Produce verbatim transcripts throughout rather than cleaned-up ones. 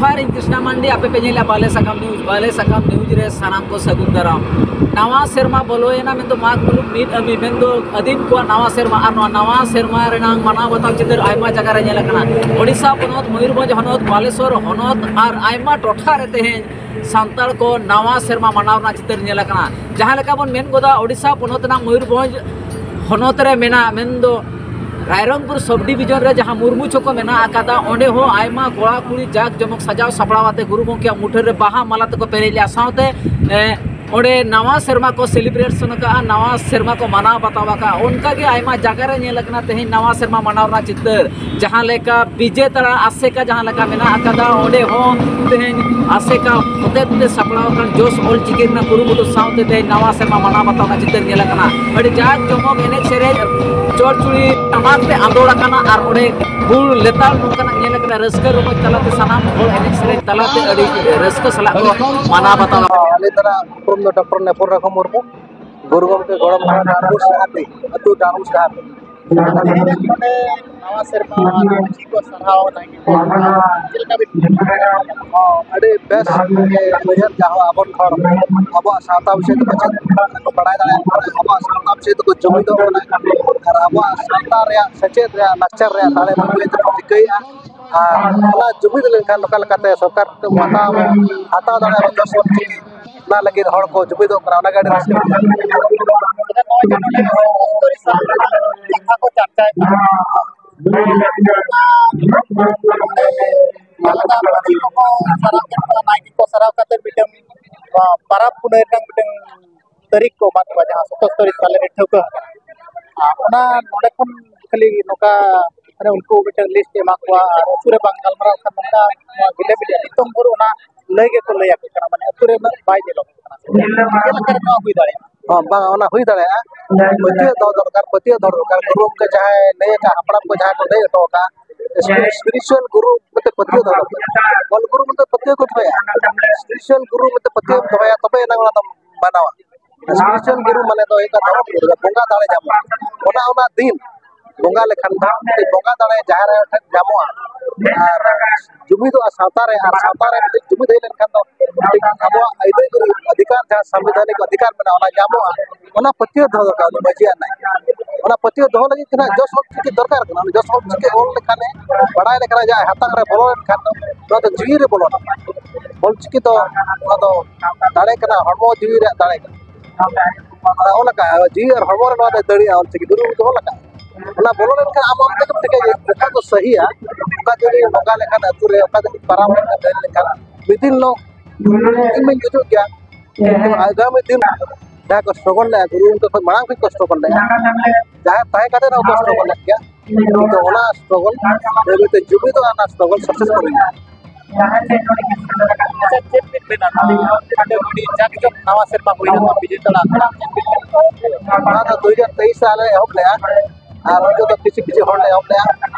ᱟᱨ ᱤᱧ ᱠᱨᱤᱥᱱᱟ ᱢᱟᱱᱰᱤ, ᱟᱯᱮ ᱯᱮ ᱧᱮᱞᱟ ᱵᱟᱞᱮ ᱥᱟᱠᱟᱢ ᱱᱤᱭᱩᱡᱽ᱾ ᱵᱟᱞᱮ ᱥᱟᱠᱟᱢ ᱱᱤᱭᱩᱡᱽ ᱨᱮ ᱥᱟᱱᱟᱢ ᱠᱚ ᱥᱟᱹᱜᱩᱱ ᱫᱟᱨᱟᱢ᱾ ᱱᱟᱣᱟ ᱥᱮᱨᱢᱟ ᱵᱚᱞᱚᱭᱮᱱᱟ ᱢᱮᱱᱫᱚ ᱢᱟᱜᱽ ᱢᱩᱞᱩᱜ ᱢᱤᱫ ᱟᱹᱢᱤ ᱢᱮᱱᱫᱚ ᱟᱹᱫᱤᱢ ᱠᱚᱣᱟᱜ ᱱᱟᱣᱟ ᱥᱮᱨᱢᱟ᱾ ᱟᱨ ᱱᱚᱣᱟ ᱱᱟᱣᱟ ᱥᱮᱨᱢᱟ ᱨᱮᱱᱟᱜ ᱢᱟᱱᱟᱣ ᱵᱟᱛᱟᱣ ᱪᱤᱛᱟᱹᱨ ᱟᱭᱢᱟ ᱡᱟᱭᱜᱟ ᱨᱮ ᱧᱮᱞ ᱟᱠᱟᱱᱟ᱾ ᱳᱰᱤᱥᱟ ᱯᱚᱱᱚᱛ, ᱢᱚᱭᱩᱨᱵᱷᱚᱸᱡᱽ ᱦᱚᱱᱚᱛ, ᱵᱟᱞᱮᱥᱚᱨ ᱦᱚᱱᱚᱛ ᱟᱨ ᱟᱭᱢᱟ ᱴᱚᱴᱷᱟ ᱨᱮ ᱛᱮᱦᱮᱧ ᱥᱟᱱᱛᱟᱲ ᱠᱚ ᱱᱟᱣᱟ ᱥᱮᱨᱢᱟ ᱢᱟᱱᱟᱣ ᱨᱮᱱᱟᱜ ᱪᱤᱛᱟᱹᱨ ᱧᱮᱞ ᱟᱠᱟᱱᱟ᱾ ᱡᱟᱦᱟᱸ ᱞᱮᱠᱟ ᱵᱚᱱ ᱢᱮᱱ ᱜᱚᱫᱟ, ᱳᱰᱤᱥᱟ ᱯᱚᱱᱚᱛ ᱨᱮᱱᱟᱜ ᱢᱚᱭᱩᱨᱵᱷᱚᱸᱡᱽ ᱦᱚᱱᱚᱛ ᱨᱮ ᱢᱮᱱᱟᱜ ᱢᱮᱱᱫᱚ ᱨᱟᱭᱨᱚᱝᱯᱩᱨ ᱥᱚᱵᱽ ᱰᱤᱵᱷᱤᱡᱚᱱ ᱨᱮ ᱡᱟᱦᱟᱸ ᱢᱩᱨᱢᱩ ᱪᱷᱚᱠ ᱠᱚ ᱢᱮᱱᱟᱜ ᱟᱠᱟᱫᱟ, ᱚᱸᱰᱮ ᱦᱚᱸ ᱟᱭᱢᱟ ᱠᱚᱲᱟ ᱠᱩᱲᱤ ᱡᱟᱠ ᱡᱚᱢᱚᱠ ᱥᱟᱡᱟᱣ ᱥᱟᱯᱲᱟᱣ ᱟᱛᱮ ᱜᱩᱨᱩ ᱜᱚᱢᱠᱮᱭᱟᱜ ᱢᱩᱴᱷᱟᱹᱱ ᱨᱮ ᱵᱟᱦᱟ ᱢᱟᱞᱟ ᱛᱮᱠᱚ ᱯᱮᱨᱮᱡ ᱞᱮᱜᱼᱟ᱾ ᱥᱟᱶᱛᱮ ᱮ, ᱚᱸᱰᱮ ᱱᱟᱣᱟ ᱥᱮᱨᱢᱟ ᱠᱚ ᱥᱮᱞᱤᱵᱨᱮᱥᱚᱱ ᱟᱠᱟᱫᱼᱟ, ᱱᱟᱣᱟ ᱥᱮᱨᱢᱟ ᱠᱚ ᱢᱟᱱᱟᱣ ᱵᱟᱛᱟᱣ ᱟᱠᱟᱫᱼᱟ᱾ ᱚᱱᱠᱟᱜᱮ ᱟᱭᱢᱟ ᱡᱟᱭᱜᱟ ᱨᱮ ᱧᱮᱞ ᱟᱠᱟᱱᱟ ᱛᱮᱦᱮᱧ ᱱᱟᱣᱟ ᱥᱮᱨᱢᱟ ᱢᱟᱱᱟᱣ ᱨᱮᱱᱟᱜ ᱪᱤᱛᱟᱹᱨ, ᱡᱟᱦᱟᱸ ᱞᱮᱠᱟ ᱵᱤᱡᱮ ᱛᱟᱲᱟ ᱟᱥᱮᱠᱟ ᱡᱟᱦᱟᱸ ᱞᱮᱠᱟ ᱢᱮᱱᱟᱜ ᱟᱠᱟᱫᱟ, ᱚᱸᱰᱮ ᱦᱚᱸ ᱛᱮᱦᱮᱧ ᱟᱥᱮᱠᱟ ᱦᱚᱛᱮᱛᱮ ᱥᱟᱯᱲᱟᱣ ᱟᱠᱟᱱ ᱡᱚᱥ ᱚᱞ ᱪᱤᱠᱤ ᱨᱮᱱᱟᱜ ᱠᱩᱨᱩᱢᱩᱴᱩ ᱥᱟᱶᱛᱮ ᱛᱮᱦᱮᱧ ᱱᱟᱣᱟ ᱥᱮᱨᱢᱟ ᱢᱟᱱᱟᱣ ᱵᱟᱛᱟᱣ ᱨᱮᱱᱟᱜ ᱪᱤᱛᱟᱹᱨ ᱧᱮᱞ ᱟᱠᱟᱱᱟ᱾ ᱟᱹᱰᱤ ᱡᱟᱠ ᱡᱚᱢᱚᱠ ᱮᱱᱮᱡ ᱥᱮᱨᱮᱧ, ᱪᱚᱲᱪᱩᱲᱤ ᱴᱟᱢᱟᱠ ᱛᱮ ᱟᱸᱫᱳᱲ ᱟᱠᱟᱱᱟ ᱟᱨ ᱚᱸᱰᱮ ᱦᱩᱞ ᱞᱮᱛᱟᱲ ᱱᱚᱝᱠᱟᱱᱟᱜ ᱧᱮᱞ ᱟᱠᱟᱱᱟ᱾ ᱨᱟᱹᱥᱠᱟᱹ ᱨᱚᱢᱚᱡᱽ ᱛᱟᱞᱟᱛᱮ ᱥᱟᱱᱟᱢ ᱦᱚᱲ ᱮᱱᱮᱡ ᱥᱮᱨᱮᱧ ᱛᱟᱞᱟᱛᱮ ᱟᱹᱰᱤ ᱨᱟᱹᱥᱠᱟᱹ ᱥᱟᱞᱟᱜ ᱠᱚ ᱢᱟᱱᱟᱣ ᱵᱟᱛᱟᱣ ᱟᱠᱟᱫᱟ᱾ ᱟᱞᱮ ᱫᱚ ᱱᱟᱜ ᱩᱯᱨᱩᱢ ᱫᱚ ᱰᱚᱠᱴᱚᱨ ᱱᱮᱯᱚᱨ ᱨᱟᱠᱷᱩ ᱢᱩᱨᱢᱩ, ᱜᱩᱨᱩ ᱜᱚᱢᱠᱮ ᱜᱚᱲᱚᱢ ᱦᱟᱲᱟᱢ ᱰᱟᱸᱰᱵᱳᱥ ᱰᱟᱦᱟᱨ ᱛᱮ, ᱟᱹᱛᱩ ᱰᱟᱸᱰᱵᱳᱥ ᱰᱟᱦᱟᱨ ᱛᱮ᱾ ᱱᱚᱰᱮ ᱱᱟᱣᱟ ᱥᱮᱨᱢᱟ ᱟᱨ ᱢᱟᱹᱡᱷᱤ ᱠᱚ ᱥᱟᱨᱦᱟᱣ ᱱᱟᱭᱠᱮ ᱠᱚ᱾ ᱪᱮᱫ ᱞᱮᱠᱟ ᱵᱤᱱ ᱵᱩᱡᱷᱟᱹᱣ ᱠᱮᱫᱟ? ᱦᱚᱸ, ᱟᱹᱰᱤ ᱵᱮᱥ ᱜᱮ ᱩᱭᱦᱟᱹᱨ ᱡᱟᱦᱟᱸ ᱟᱵᱚᱱ ᱦᱚᱲ ᱟᱵᱚᱣᱟᱜ ᱥᱟᱶᱛᱟ ᱵᱤᱥᱚᱭ ᱛᱮ ᱯᱟᱪᱮᱫ ᱠᱚ ᱵᱟᱲᱟᱭ ᱫᱟᱲᱮᱭᱟᱜ ᱠᱟᱱᱟ, ᱟᱵᱚᱣᱟᱜ ᱥᱟᱶᱛᱟ ᱵᱤᱥᱚᱭ ᱛᱮᱠᱚ ᱡᱩᱢᱤᱫᱚᱜ ᱠᱟᱱᱟ ᱟᱨ ᱟᱵᱚᱣᱟᱜ ᱥᱟᱶᱛᱟ ᱨᱮᱭᱟᱜ ᱥᱮᱪᱮᱫ ᱨᱮᱭᱟᱜ ᱞᱟᱠᱪᱟᱨ ᱨᱮᱭᱟᱜ ᱫᱟᱲᱮ ᱵᱟᱹᱭ ᱵᱟᱹᱭ ᱛᱮᱠᱚ ᱴᱷᱤᱠᱟᱹᱭᱮᱫᱼᱟ᱾ ᱟᱨ ᱚᱱᱟ ᱡᱩᱢᱤᱫ ᱞᱮᱱᱠᱷᱟᱱ ᱚᱠᱟ ᱞᱮᱠᱟᱛᱮ ᱥᱚᱨᱠᱟᱨ ᱠᱚ ᱦᱟᱛᱟᱣ ᱦᱟᱛᱟᱣ ᱫᱟᱲᱮᱭᱟᱜᱼᱟ ᱡᱚᱥ ᱚᱞ ᱪᱤᱠᱤ, ᱚᱱᱟ ᱞᱟᱹᱜᱤᱫ ᱦᱚᱲ ᱠᱚ ᱡᱩᱢᱤᱫᱚᱜ ᱠᱟᱱᱟ, ᱚᱱᱟᱜᱮ ᱟᱹᱰᱤ ᱨᱟᱹᱥᱠᱟᱹ ᱵᱩᱡᱷᱟᱹᱜ ᱠᱟᱱᱟ᱾ ᱱᱚᱜᱼᱚᱭ ᱡᱮ ᱱᱚᱰᱮ ᱥᱚᱛᱛᱚᱨᱤ ᱥᱟᱞ ᱨᱮᱱᱟᱜ ᱠᱟᱛᱷᱟ ᱠᱚ ᱪᱟᱨᱪᱟᱭᱮᱫ ᱠᱟᱱᱟ᱾ ᱚᱸᱰᱮ ᱟᱞᱟᱫᱟ ᱯᱟᱹᱨᱥᱤ ᱠᱚᱠᱚ ᱥᱟᱨᱟᱣ ᱠᱮᱫ ᱠᱚᱣᱟ, ᱱᱟᱭᱠᱮ ᱠᱚ ᱥᱟᱨᱟᱣ ᱠᱟᱛᱮ ᱢᱤᱫᱴᱟᱝ, ᱟᱸ, ᱯᱟᱨᱟᱵᱽ ᱯᱩᱱᱟᱹᱭ ᱨᱮᱱᱟᱜ ᱢᱤᱫᱴᱟᱝ ᱛᱟᱹᱨᱤᱠᱷ ᱠᱚ ᱮᱢᱟᱫ ᱠᱚᱣᱟ, ᱡᱟᱦᱟᱸ ᱥᱚᱛᱚᱥᱛᱚᱨᱤ ᱥᱟᱞ ᱨᱮ ᱴᱷᱟᱹᱣᱠᱟᱹ ᱟᱠᱟᱱᱟ᱾ ᱟᱨ ᱚᱱᱟ ᱱᱚᱰᱮ ᱠᱷᱚᱱ ᱠᱷᱟᱹᱞᱤ ᱱᱚᱝᱠᱟ, ᱢᱟᱱᱮ, ᱩᱱᱠᱩ ᱢᱤᱫᱴᱟᱝ ᱞᱤᱥᱴ ᱮᱢᱟ ᱠᱚᱣᱟ ᱟᱨ ᱟᱹᱛᱩ ᱨᱮ ᱵᱟᱝ ᱜᱟᱞᱢᱟᱨᱟᱣ ᱠᱷᱟᱱ ᱱᱚᱝᱠᱟ ᱱᱚᱣᱟ ᱜᱤᱞᱟᱹ ᱵᱤᱞᱟᱹ ᱱᱤᱛᱚᱝ ᱵᱷᱳᱨ ᱚᱱᱟ ᱞᱟᱹᱭ ᱜᱮᱠᱚ ᱞᱟᱹᱭ ᱟᱠᱚ ᱠᱟᱱᱟ, ᱢᱟᱱᱮ, ᱟᱹᱛᱩ ᱨᱮ ᱩᱱᱟᱹᱜ ᱵᱟᱭ ᱧᱮᱞᱚᱜ ᱠᱟᱱᱟ᱾ ᱪᱮᱫ ᱞᱮᱠᱟ ᱨᱮ ᱱᱚᱣᱟ ᱦᱩᱭ ᱫᱟᱲᱮᱭᱟᱜᱼᱟ? ᱦᱚᱸ, ᱵᱟᱝ, ᱚᱱᱟ ᱦᱩᱭ ᱫᱟᱲᱮᱭᱟᱜᱼᱟ᱾ ᱯᱟᱹᱛᱭᱟᱹᱣ ᱫᱚᱦᱚ ᱫᱚᱨᱠᱟᱨ, ᱯᱟᱹᱛᱭᱟᱹᱣ ᱫᱚᱦᱚ ᱫᱚᱨᱠᱟᱨ᱾ ᱜᱩᱨᱩ ᱜᱚᱢᱠᱮ ᱡᱟᱦᱟᱸᱭ ᱞᱟᱹᱭ ᱟᱠᱟᱫ, ᱦᱟᱯᱲᱟᱢ ᱠᱚ ᱡᱟᱦᱟᱸ ᱠᱚ ᱞᱟᱹᱭ ᱦᱚᱴᱚ ᱟᱠᱟᱫ, ᱥᱯᱤᱨᱤᱪᱩᱣᱟᱞ ᱜᱩᱨᱩ ᱢᱮᱱᱛᱮ ᱯᱟᱹᱛᱭᱟᱹᱣ ᱫᱚᱦᱚ ᱫᱚᱨᱠᱟᱨ᱾ ᱚᱞ ᱜᱩᱨᱩ ᱢᱮᱱᱛᱮ ᱯᱟᱹᱛᱭᱟᱹᱣ ᱠᱚ ᱫᱚᱦᱚᱭᱟ, ᱥᱯᱤᱨᱤᱪᱩᱣᱟᱞ ᱜᱩᱨᱩ ᱢᱮᱱᱛᱮ ᱯᱟᱹᱛᱭᱟᱹᱣ ᱫᱚᱦᱚᱭᱟ, ᱛᱚᱵᱮ ᱮᱱᱟᱝ ᱚᱱᱟ ᱫᱚᱢ ᱢᱟᱱᱟᱣᱟ᱾ ᱥᱯᱤᱨᱤᱪᱩᱣᱟᱞ ᱜᱩᱨᱩ ᱢᱟᱱᱮ ᱫᱚ ᱦᱩᱭᱩᱜ ᱠᱟᱱᱟ ᱫᱷᱚᱨᱚᱢ ᱜᱩᱨᱩ, ᱵᱚᱸᱜᱟ ᱫᱟᱲᱮ ᱧᱟᱢᱚᱜᱼᱟ᱾ ᱚᱱᱟ, ᱚᱱᱟ ᱫᱤᱱ ᱵᱚᱸᱜᱟ ᱞᱮᱠᱷᱟᱱ ᱫᱚ ᱵᱚᱸᱜᱟ ᱫᱟᱲᱮ ᱡᱟᱦᱟᱸ ᱨᱮ ᱴᱷᱮᱱ ᱧᱟᱢᱚᱜᱼᱟ᱾ ᱟᱨ ᱡᱩᱢᱤᱫᱚᱜᱼᱟ ᱥᱟᱶᱛᱟ ᱨᱮ, ᱟᱨ ᱥᱟᱶᱛᱟ ᱨᱮ ᱢᱤᱫᱴᱤᱡ ᱡᱩᱢᱤᱫ ᱦᱩᱭ ᱞᱮᱱᱠᱷᱟᱱ ᱫᱚ ᱢᱤᱫᱴᱤᱡ ᱟᱵᱚᱣᱟᱜ ᱟᱹᱭᱫᱟᱹᱨᱤ ᱚᱫᱷᱤᱠᱟᱨ, ᱡᱟᱦᱟᱸ ᱥᱟᱝᱵᱤᱫᱷᱟᱱᱤᱠ ᱚᱫᱷᱤᱠᱟᱨ ᱢᱮᱱᱟᱜᱼᱟ, ᱚᱱᱟ ᱧᱟᱢᱚᱜᱼᱟ᱾ ᱚᱱᱟ ᱯᱟᱹᱛᱭᱟᱹᱣ ᱫᱚᱦᱚ ᱫᱚᱨᱠᱟᱨ ᱩᱱᱤ ᱢᱟᱹᱡᱷᱤ ᱟᱨ ᱱᱟᱭᱠᱮ᱾ ᱚᱱᱟ ᱯᱟᱹᱛᱭᱟᱹᱣ ᱫᱚᱦᱚ ᱞᱟᱹᱜᱤᱫ ᱛᱮ ᱱᱟᱜ ᱡᱚᱥ ᱚᱞ ᱪᱤᱠᱤ ᱫᱚᱨᱠᱟᱨ ᱠᱟᱱᱟ᱾ ᱩᱱᱤ ᱡᱚᱥ ᱚᱞ ᱪᱤᱠᱤ ᱚᱞ ᱞᱮᱠᱷᱟᱱᱮ, ᱵᱟᱲᱟᱭ ᱞᱮᱠᱷᱟᱱ, ᱡᱟᱦᱟᱸᱭ ᱦᱟᱛᱟᱝ ᱨᱮ ᱵᱚᱞᱚ ᱞᱮᱱᱠᱷᱟᱱ ᱫᱚ ᱱᱚᱣᱟ ᱫᱚ ᱡᱤᱣᱤ ᱨᱮ ᱵᱚᱞᱚᱱᱟ᱾ ᱚᱞ ᱪᱤᱠᱤ ᱫᱚ ᱱᱚᱣᱟ ᱫᱚ ᱫᱟᱲᱮ ᱠᱟᱱᱟ, ᱦᱚᱲᱢᱚ ᱡᱤᱣᱤ ᱨᱮᱭᱟᱜ ᱫᱟᱲᱮ ᱠᱟᱱᱟ᱾ ᱚᱱᱟ ᱚᱞ ᱟᱠᱟᱫᱼᱟ, ᱡᱤᱣᱤ ᱟᱨ ᱦᱚᱲᱢᱚ ᱨᱮ ᱱᱚᱣᱟ ᱫᱚᱭ ᱫᱟᱲᱮᱭᱟᱜᱼᱟ, ᱚᱞ ᱪᱤᱠᱤ ᱫᱩᱨᱩᱢ ᱫᱚᱦᱚ ᱞᱮᱠᱷᱟᱱ᱾ ᱚᱱᱟ ᱵᱚᱞᱚ ᱞᱮᱱᱠᱷᱟᱱ ᱟᱢ ᱟᱢ ᱛᱮᱜᱮᱢ ᱴᱷᱤᱠᱟᱹᱭᱟ ᱡᱮ ᱚᱠᱟ ᱫᱚ ᱥᱟᱹᱦᱤᱭᱟ, ᱚᱠᱟ ᱡᱩᱫᱤ ᱱᱚᱝᱠᱟ ᱞᱮᱠᱷᱟᱱ ᱟᱹᱛᱩ ᱨᱮ, ᱚᱠᱟ ᱡᱩᱫᱤ ᱯᱟᱨᱟᱢ ᱞᱮᱠᱷᱟᱱ, ᱞᱟᱹᱭ ᱞᱮᱠᱷᱟᱱ ᱢᱤᱫ ᱫᱤᱱ ᱦᱤᱞᱳᱜ ᱤᱧ ᱢᱟᱧ ᱡᱩᱛᱩᱜ ᱜᱮᱭᱟ᱾ ᱠᱤᱱᱛᱩ ᱟᱜᱟᱢᱤ ᱫᱤᱱ ᱡᱟᱦᱟᱸᱭ ᱠᱚ struggle ᱞᱮᱫᱼᱟ, ᱜᱩᱨᱩ ᱜᱚᱢᱠᱮ ᱠᱷᱚᱱ ᱢᱟᱲᱟᱝ ᱠᱷᱚᱱ ᱠᱚ struggle ᱞᱮᱫᱼᱟ, ᱡᱟᱦᱟᱸᱭ ᱛᱟᱦᱮᱸ ᱠᱟᱛᱮ ᱨᱮᱦᱚᱸ ᱠᱚ struggle ᱞᱮᱫ ᱜᱮᱭᱟ, ᱠᱤᱱᱛᱩ ᱚᱱᱟ struggle ᱵᱟᱹᱭ ᱵᱟᱹᱭᱛᱮ ᱡᱩᱢᱤᱫᱚᱜᱼᱟ, ᱚᱱᱟ struggle success ᱠᱚ ᱦᱩᱭᱩᱜᱼᱟ᱾ ᱟᱪᱪᱷᱟ, ᱪᱮᱫ ᱵᱤᱱ ᱢᱮᱱᱟ, ᱱᱚᱣᱟ ᱟᱹᱰᱤ ᱡᱟᱠ ᱡᱚᱢ ᱱᱟᱣᱟ ᱥᱮᱨᱢᱟ ᱦᱩᱭᱱᱟ, ᱵᱤᱡᱚᱭ ᱛᱟᱲᱟ ᱟᱠᱷᱲᱟ, ᱪᱮᱫ ᱵᱤᱱ ᱢᱮᱱᱟ? ᱚᱱᱟ ᱫᱚ ᱫᱩ ᱦᱟᱡᱟᱨ ᱛᱮᱭᱤᱥ ᱨᱮ ᱟᱞᱮ ᱮᱦᱚᱵ ᱞᱮᱜᱼᱟ, ᱟᱨ ᱩᱱ ᱡᱚᱠᱷᱚᱱ ᱫᱚ ᱠᱤᱪᱷᱩ ᱠᱤᱪᱷᱩ ᱦᱚᱲ ᱞᱮ ᱮᱦᱚᱵ ᱞᱮᱜᱼᱟ᱾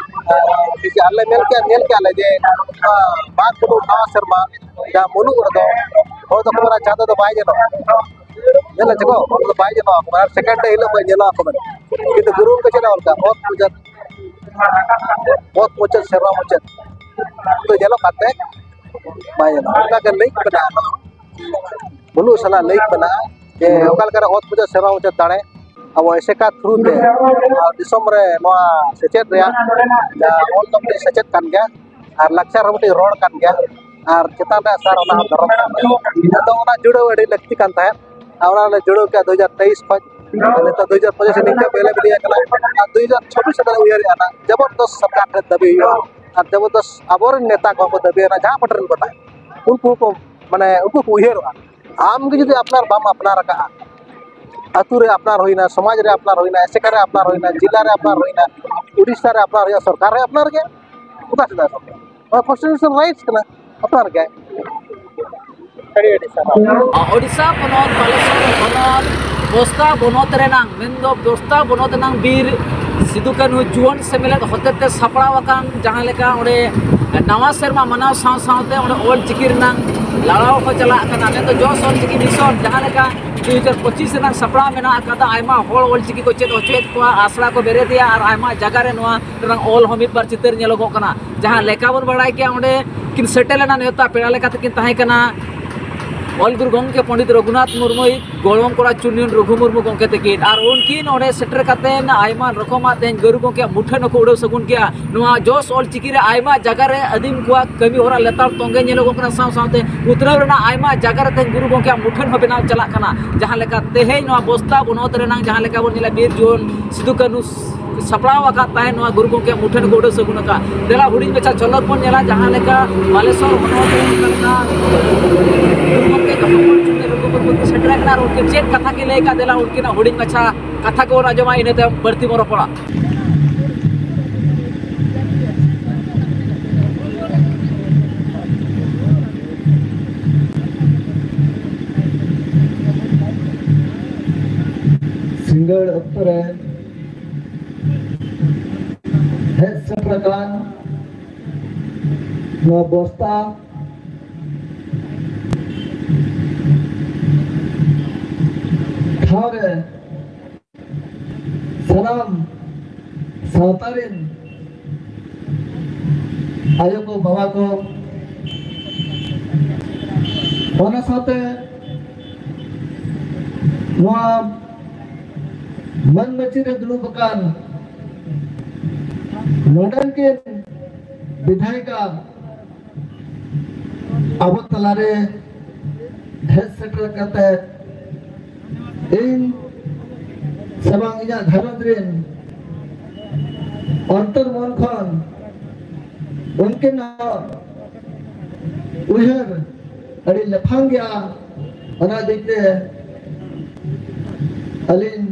ᱟᱨ ᱠᱤᱪᱷᱩ ᱟᱞᱮ ᱧᱮᱞ ᱠᱮᱜᱼᱟ, ᱧᱮᱞ ᱠᱮᱜᱼᱟ ᱞᱮ ᱡᱮ, ᱱᱚᱣᱟ ᱢᱟᱜᱽ ᱢᱩᱞᱩᱜ ᱱᱟᱣᱟ ᱥᱮᱨᱢᱟ ᱡᱟᱦᱟᱸ ᱢᱩᱞᱩᱜ ᱨᱮᱫᱚ ᱦᱚᱲ ᱫᱚᱠᱚ ᱢᱮᱱᱟ, ᱪᱟᱸᱫᱚ ᱫᱚ ᱵᱟᱭ ᱧᱮᱞᱚᱜᱼᱟ, ᱧᱮᱞ ᱪᱮ ᱠᱚ, ᱦᱚᱲ ᱫᱚ ᱵᱟᱭ ᱧᱮᱞᱚᱜᱼᱟ, ᱟᱨ second day ᱦᱤᱞᱳᱜ ᱠᱚ ᱧᱮᱞᱚᱜᱼᱟ ᱠᱚ ᱢᱮᱱᱟ᱾ ᱠᱤᱱᱛᱩ ᱜᱩᱨᱩ ᱜᱚᱢᱠᱮ ᱪᱮᱫ ᱞᱮᱠᱟ ᱚᱛ ᱢᱩᱪᱟᱹᱫ, ᱚᱛ ᱢᱩᱪᱟᱹᱫ, ᱥᱮᱨᱢᱟ ᱢᱩᱪᱟᱹᱫ ᱫᱚ ᱧᱮᱞᱚᱜ ᱠᱟᱛᱮ ᱵᱟᱭ ᱧᱮᱞᱚᱜᱼᱟ᱾ ᱚᱱᱠᱟ ᱜᱮ ᱞᱤᱝᱠ ᱢᱮᱱᱟᱜᱼᱟ, ᱢᱩᱞᱩᱜ ᱥᱟᱞᱟᱜ ᱞᱤᱝᱠ ᱢᱮᱱᱟᱜᱼᱟ ᱡᱮ ᱚᱠᱟ ᱞᱮᱠᱟᱨᱮ ᱚᱛ ᱢᱩᱪᱟᱹᱫ, ᱥᱮᱨᱢᱟ ᱢᱩᱪᱟᱹᱫ ᱫᱟᱲᱮ ᱟᱵᱚ ᱮᱥᱮᱠᱟ through ᱛᱮ ᱟᱨ ᱫᱤᱥᱚᱢ ᱨᱮ ᱱᱚᱣᱟ ᱥᱮᱪᱮᱫ ᱨᱮᱭᱟᱜ, ᱡᱟᱦᱟᱸ ᱚᱞ ᱫᱚ ᱢᱤᱫᱴᱮᱱ ᱥᱮᱪᱮᱫ ᱠᱟᱱ ᱜᱮᱭᱟ, ᱟᱨ ᱞᱟᱠᱪᱟᱨ ᱦᱚᱸ ᱢᱤᱫᱴᱮᱱ ᱨᱚᱲ ᱠᱟᱱ ᱜᱮᱭᱟ, ᱟᱨ ᱪᱮᱛᱟᱱ ᱨᱮ ᱟᱥᱟᱲ ᱚᱱᱟ ᱦᱚᱸ ᱫᱷᱚᱨᱚᱢ ᱠᱟᱱ ᱜᱮᱭᱟ᱾ ᱟᱫᱚ ᱚᱱᱟ ᱡᱩᱲᱟᱹᱣ ᱟᱹᱰᱤ ᱞᱟᱹᱠᱛᱤ ᱠᱟᱱ ᱛᱟᱦᱮᱸᱫ, ᱟᱨ ᱚᱱᱟ ᱞᱮ ᱡᱩᱲᱟᱹᱣ ᱠᱮᱫᱼᱟ ᱫᱩ ᱦᱟᱡᱟᱨ ᱛᱮᱭᱤᱥ ᱠᱷᱚᱱ᱾ ᱱᱤᱛᱚᱜ ᱫᱩ ᱦᱟᱡᱟᱨ ᱯᱚᱸᱪᱤᱥ ᱱᱤᱝᱠᱟᱹ ᱵᱮᱞᱮ ᱵᱤᱞᱤ ᱟᱠᱟᱱᱟ, ᱟᱨ ᱫᱩ ᱦᱟᱡᱟᱨ ᱪᱷᱟᱵᱵᱤᱥ ᱨᱮ ᱩᱭᱦᱟᱹᱨᱮᱫᱼᱟ ᱱᱟᱜ ᱡᱚᱵᱚᱨᱫᱚᱥ ᱥᱚᱨᱠᱟᱨ ᱴᱷᱮᱱ ᱫᱟᱹᱵᱤ ᱦᱩᱭᱩᱜᱼᱟ, ᱟᱨ ᱡᱚᱵᱚᱨᱫᱚᱥ ᱟᱵᱚᱨᱮᱱ ᱱᱮᱛᱟ ᱠᱚᱦᱚᱸ ᱠᱚ ᱫᱟᱹᱵᱤᱭᱟ ᱱᱟᱜ, ᱡᱟᱦᱟᱸ ᱯᱟᱹᱴᱤ ᱨᱮᱱ ᱠᱚ ᱛᱟᱦᱮᱸ, ᱩᱱᱠᱩ ᱦᱚᱸᱠᱚ, ᱢᱟᱱᱮ, ᱩᱱᱠᱩ ᱠᱚ ᱩᱭᱦᱟᱹᱨᱚᱜᱼᱟ᱾ ᱟᱢ ᱜᱮ ᱡᱩᱫᱤ ᱟᱯᱱᱟᱨ ᱵᱟᱢ ᱟᱯᱱᱟᱨ ᱟᱠᱟᱫᱼᱟ, ᱟᱹᱛᱩ ᱨᱮ ᱟᱯᱱᱟᱨ ᱦᱩᱭᱱᱟ, ᱥᱚᱢᱟᱡᱽ ᱨᱮ ᱟᱯᱱᱟᱨ ᱦᱩᱭᱱᱟ, ᱮᱥᱮᱠᱟ ᱨᱮ ᱟᱯᱱᱟᱨ ᱦᱩᱭᱱᱟ, ᱡᱮᱞᱟ ᱨᱮ ᱟᱯᱱᱟᱨ ᱦᱩᱭᱱᱟ, ᱩᱰᱤᱥᱟ ᱨᱮ ᱟᱯᱱᱟᱨ ᱦᱩᱭᱱᱟ, ᱥᱚᱨᱠᱟᱨ ᱨᱮ ᱟᱯᱱᱟᱨ ᱜᱮ, ᱚᱠᱟ ᱥᱮᱫ ᱥᱚᱨᱠᱟᱨ? ᱱᱚᱣᱟ constitution rights ᱠᱟᱱᱟ, ᱟᱯᱱᱟᱨ ᱜᱮ᱾ ᱟᱹᱰᱤ ᱟᱹᱰᱤ ᱥᱟᱨᱦᱟᱣ᱾ ᱳᱰᱤᱥᱟ ᱯᱚᱱᱚᱛ ᱵᱟᱞᱮᱥᱚᱨ ᱦᱚᱱᱚᱛ ᱵᱚᱥᱛᱟ ᱵᱚᱱᱚᱛ ᱨᱮᱱᱟᱝ, ᱢᱮᱱᱫᱚ ᱵᱚᱥᱛᱟ ᱵᱚᱱᱚᱛ ᱨᱮᱱᱟᱝ ᱵᱤᱨ ᱥᱤᱫᱩ ᱠᱟᱹᱱᱦᱩ ᱡᱩᱣᱟᱹᱱ ᱥᱮᱢᱞᱮᱫ ᱦᱚᱛᱮᱛᱮ ᱥᱟᱯᱲᱟᱣ ᱟᱠᱟᱱ, ᱡᱟᱦᱟᱸ ᱞᱮᱠᱟ ᱚᱸᱰᱮ ᱱᱟᱣᱟ ᱥᱮᱨᱢᱟ ᱢᱟᱱᱟᱣ ᱥᱟᱶ ᱥᱟᱶᱛᱮ ᱚᱸᱰᱮ ᱚᱞ ᱪᱤᱠᱤ ᱨᱮᱱᱟᱝ ᱞᱟᱲᱟᱣ ᱦᱚᱸ ᱪᱟᱞᱟᱜ ᱠᱟᱱᱟ᱾ ᱢᱮᱱᱫᱚ ᱡᱚᱥ ᱚᱞ ᱪᱤᱠᱤ ᱢᱤᱥᱚᱱ, ᱡᱟᱦᱟᱸ ᱞᱮᱠᱟ ᱫᱩ ᱦᱟᱡᱟᱨ ᱯᱚᱸᱪᱤᱥ ᱨᱮᱱᱟᱜ ᱥᱟᱯᱲᱟᱣ ᱢᱮᱱᱟᱜ ᱟᱠᱟᱫᱟ, ᱟᱭᱢᱟ ᱦᱚᱲ ᱚᱞ ᱪᱤᱠᱤ ᱠᱚ ᱪᱮᱫ ᱦᱚᱪᱚᱭᱮᱫ ᱠᱚᱣᱟ, ᱟᱥᱲᱟ ᱠᱚ ᱵᱮᱨᱮᱫᱮᱜᱼᱟ ᱟᱨ ᱟᱭᱢᱟ ᱡᱟᱭᱜᱟ ᱨᱮ ᱱᱚᱣᱟ ᱨᱮᱱᱟᱜ ᱚᱞ ᱦᱚᱸ ᱢᱤᱫ ᱵᱟᱨ ᱪᱤᱛᱟᱹᱨ ᱧᱮᱞᱚᱜᱚᱜ ᱠᱟᱱᱟ᱾ ᱡᱟᱦᱟᱸ ᱞᱮᱠᱟ ᱵᱚᱱ ᱵᱟᱲᱟᱭ ᱠᱮᱭᱟ, ᱚᱸᱰᱮ ᱠᱤᱱ ᱥᱮᱴᱮᱨ ᱞᱮᱱᱟ ᱱᱮᱣᱛᱟ ᱯᱮᱲᱟ ᱞᱮᱠᱟᱛᱮ ᱠᱤᱱ ᱛᱟᱦᱮᱸ ᱠᱟᱱᱟ ᱚᱞ ᱜᱩᱨᱩ ᱜᱚᱢᱠᱮ ᱯᱚᱸᱰᱤᱛ ᱨᱚᱜᱷᱩᱱᱟᱛᱷ ᱢᱩᱨᱢᱩᱭᱤᱡ ᱜᱚᱲᱚᱢ ᱠᱚᱲᱟ ᱪᱩᱱᱭᱩᱱ ᱨᱚᱜᱷᱩ ᱢᱩᱨᱢᱩ ᱜᱚᱢᱠᱮ ᱛᱟᱹᱠᱤᱱ᱾ ᱟᱨ ᱩᱱᱠᱤᱱ ᱚᱸᱰᱮ ᱥᱮᱴᱮᱨ ᱠᱟᱛᱮ ᱟᱭᱢᱟ ᱨᱚᱠᱚᱢᱟᱜ ᱛᱮᱦᱮᱧ ᱜᱩᱨᱩ ᱜᱚᱢᱠᱮᱭᱟᱜ ᱢᱩᱴᱷᱟᱹᱱ ᱦᱚᱸᱠᱚ ᱩᱰᱟᱹᱣ ᱥᱟᱹᱜᱩᱱ ᱠᱮᱜᱼᱟ᱾ ᱱᱚᱣᱟ ᱡᱚᱥ ᱚᱞ ᱪᱤᱠᱤ ᱨᱮ ᱟᱭᱢᱟ ᱡᱟᱭᱜᱟ ᱨᱮ ᱟᱹᱫᱤᱢ ᱠᱚᱣᱟᱜ ᱠᱟᱹᱢᱤ ᱦᱚᱨᱟ ᱞᱮᱛᱟᱲ ᱛᱚᱸᱜᱮ ᱧᱮᱞᱚᱜᱚᱜ ᱠᱟᱱᱟ, ᱥᱟᱶ ᱥᱟᱶᱛᱮ ᱩᱛᱱᱟᱹᱣ ᱨᱮᱱᱟᱜ ᱟᱭᱢᱟ ᱡᱟᱭᱜᱟ ᱨᱮ ᱛᱮᱦᱮᱧ ᱜᱩᱨᱩ ᱜᱚᱢᱠᱮᱭᱟᱜ ᱢᱩᱴᱷᱟᱹᱱ ᱦᱚᱸ ᱵᱮᱱᱟᱣ ᱪᱟᱞᱟᱜ ᱠᱟᱱᱟ᱾ ᱡᱟᱦᱟᱸ ᱞᱮᱠᱟ ᱛᱮᱦᱮᱧ ᱱᱚᱣᱟ ᱵᱚᱥᱛᱟ ᱵᱚᱱᱚᱛ ᱨᱮᱱᱟᱜ ᱡᱟᱦᱟᱸ ᱞᱮᱠᱟ ᱵᱚᱱ ᱧᱮᱞᱟ, ᱵᱤᱨ ᱡᱩᱣᱟᱹᱱ ᱥᱤᱫᱩ ᱠᱟᱹᱱᱦᱩ ᱥᱟᱯᱲᱟᱣ ᱟᱠᱟᱫ ᱛᱟᱦᱮᱸᱫ ᱱᱚᱣᱟ ᱜᱩᱨᱩ ᱜᱚᱢᱠᱮᱭᱟᱜ ᱢᱩᱴᱷᱟᱹᱱ ᱠᱚ ᱩᱰᱟᱹᱣ ᱥᱟᱹᱜᱩᱱ ᱟᱠᱟᱫ᱾ ᱫᱮᱞᱟ ᱦᱩᱰᱤᱧ ᱢᱟᱪᱷᱟ ᱡᱷᱚᱞᱚᱠ ᱵᱚᱱ ᱧᱮᱞᱟ, ᱡᱟᱦᱟᱸ ᱞᱮᱠᱟ ᱵᱟᱞᱮᱥᱚᱨ ᱦᱚᱱᱚᱛ ᱨᱮ ᱚᱠᱟ ᱞᱮᱠᱟ ᱜᱩᱨᱩ ᱜᱚᱢᱠᱮ ᱜᱟᱯᱟ ᱠᱷᱚᱱ ᱪᱩᱱᱭᱩᱱ ᱨᱚᱜᱷᱩ ᱢᱩᱨᱢᱩ ᱥᱮᱴᱮᱨ ᱟᱠᱟᱱᱟ ᱟᱨ ᱩᱱᱠᱤᱱ ᱪᱮᱫ ᱠᱟᱛᱷᱟ ᱠᱤᱱ ᱞᱟᱹᱭ ᱟᱠᱟᱫ, ᱫᱮᱞᱟ ᱩᱱᱠᱤᱱᱟᱜ ᱦᱩᱰᱤᱧ ᱢᱟᱪᱷᱟ ᱠᱟᱛᱷᱟ ᱠᱚᱵᱚᱱ ᱟᱸᱡᱚᱢᱟ, ᱤᱱᱟᱹ ᱛᱟᱭᱚᱢ ᱵᱟᱹᱲᱛᱤ ᱵᱚᱱ ᱨᱚᱯᱚᱲᱟ᱾ ᱥᱤᱸᱜᱟᱹᱲ ᱚᱠᱛᱚ ᱨᱮ ᱦᱮᱡ ᱥᱮᱴᱮᱨ ᱟᱠᱟᱱ ᱱᱚᱣᱟ ᱵᱚᱥᱛᱟ ᱴᱷᱟᱶ ᱨᱮ ᱥᱟᱱᱟᱢ ᱥᱟᱶᱛᱟ ᱨᱮᱱ ᱟᱭᱳ ᱠᱚ, ᱵᱟᱵᱟ ᱠᱚ, ᱚᱱᱟ ᱥᱟᱶᱛᱮ ᱱᱚᱣᱟ ᱢᱟᱹᱱ ᱢᱟᱹᱪᱤ ᱨᱮ ᱫᱩᱲᱩᱵ ᱟᱠᱟᱱ ᱱᱚᱰᱮᱱ ᱠᱤᱱ ᱵᱤᱫᱷᱟᱭᱤᱠᱟ ᱟᱵᱚ ᱛᱟᱞᱟᱨᱮ ᱦᱮᱡ ᱥᱮᱴᱮᱨ ᱠᱟᱛᱮ ᱤᱧ ᱥᱮ ᱵᱟᱝ ᱤᱧᱟᱹᱜ ᱜᱷᱟᱨᱚᱸᱡᱽ ᱨᱮᱱ ᱚᱱᱛᱚᱨ ᱢᱚᱱ ᱠᱷᱚᱱ ᱩᱱᱠᱤᱱᱟᱜ ᱩᱭᱦᱟᱹᱨ ᱟᱹᱰᱤ ᱞᱟᱯᱷᱟᱝ ᱜᱮᱭᱟ᱾ ᱚᱱᱟ ᱤᱫᱤ ᱛᱮ ᱟᱹᱞᱤᱧ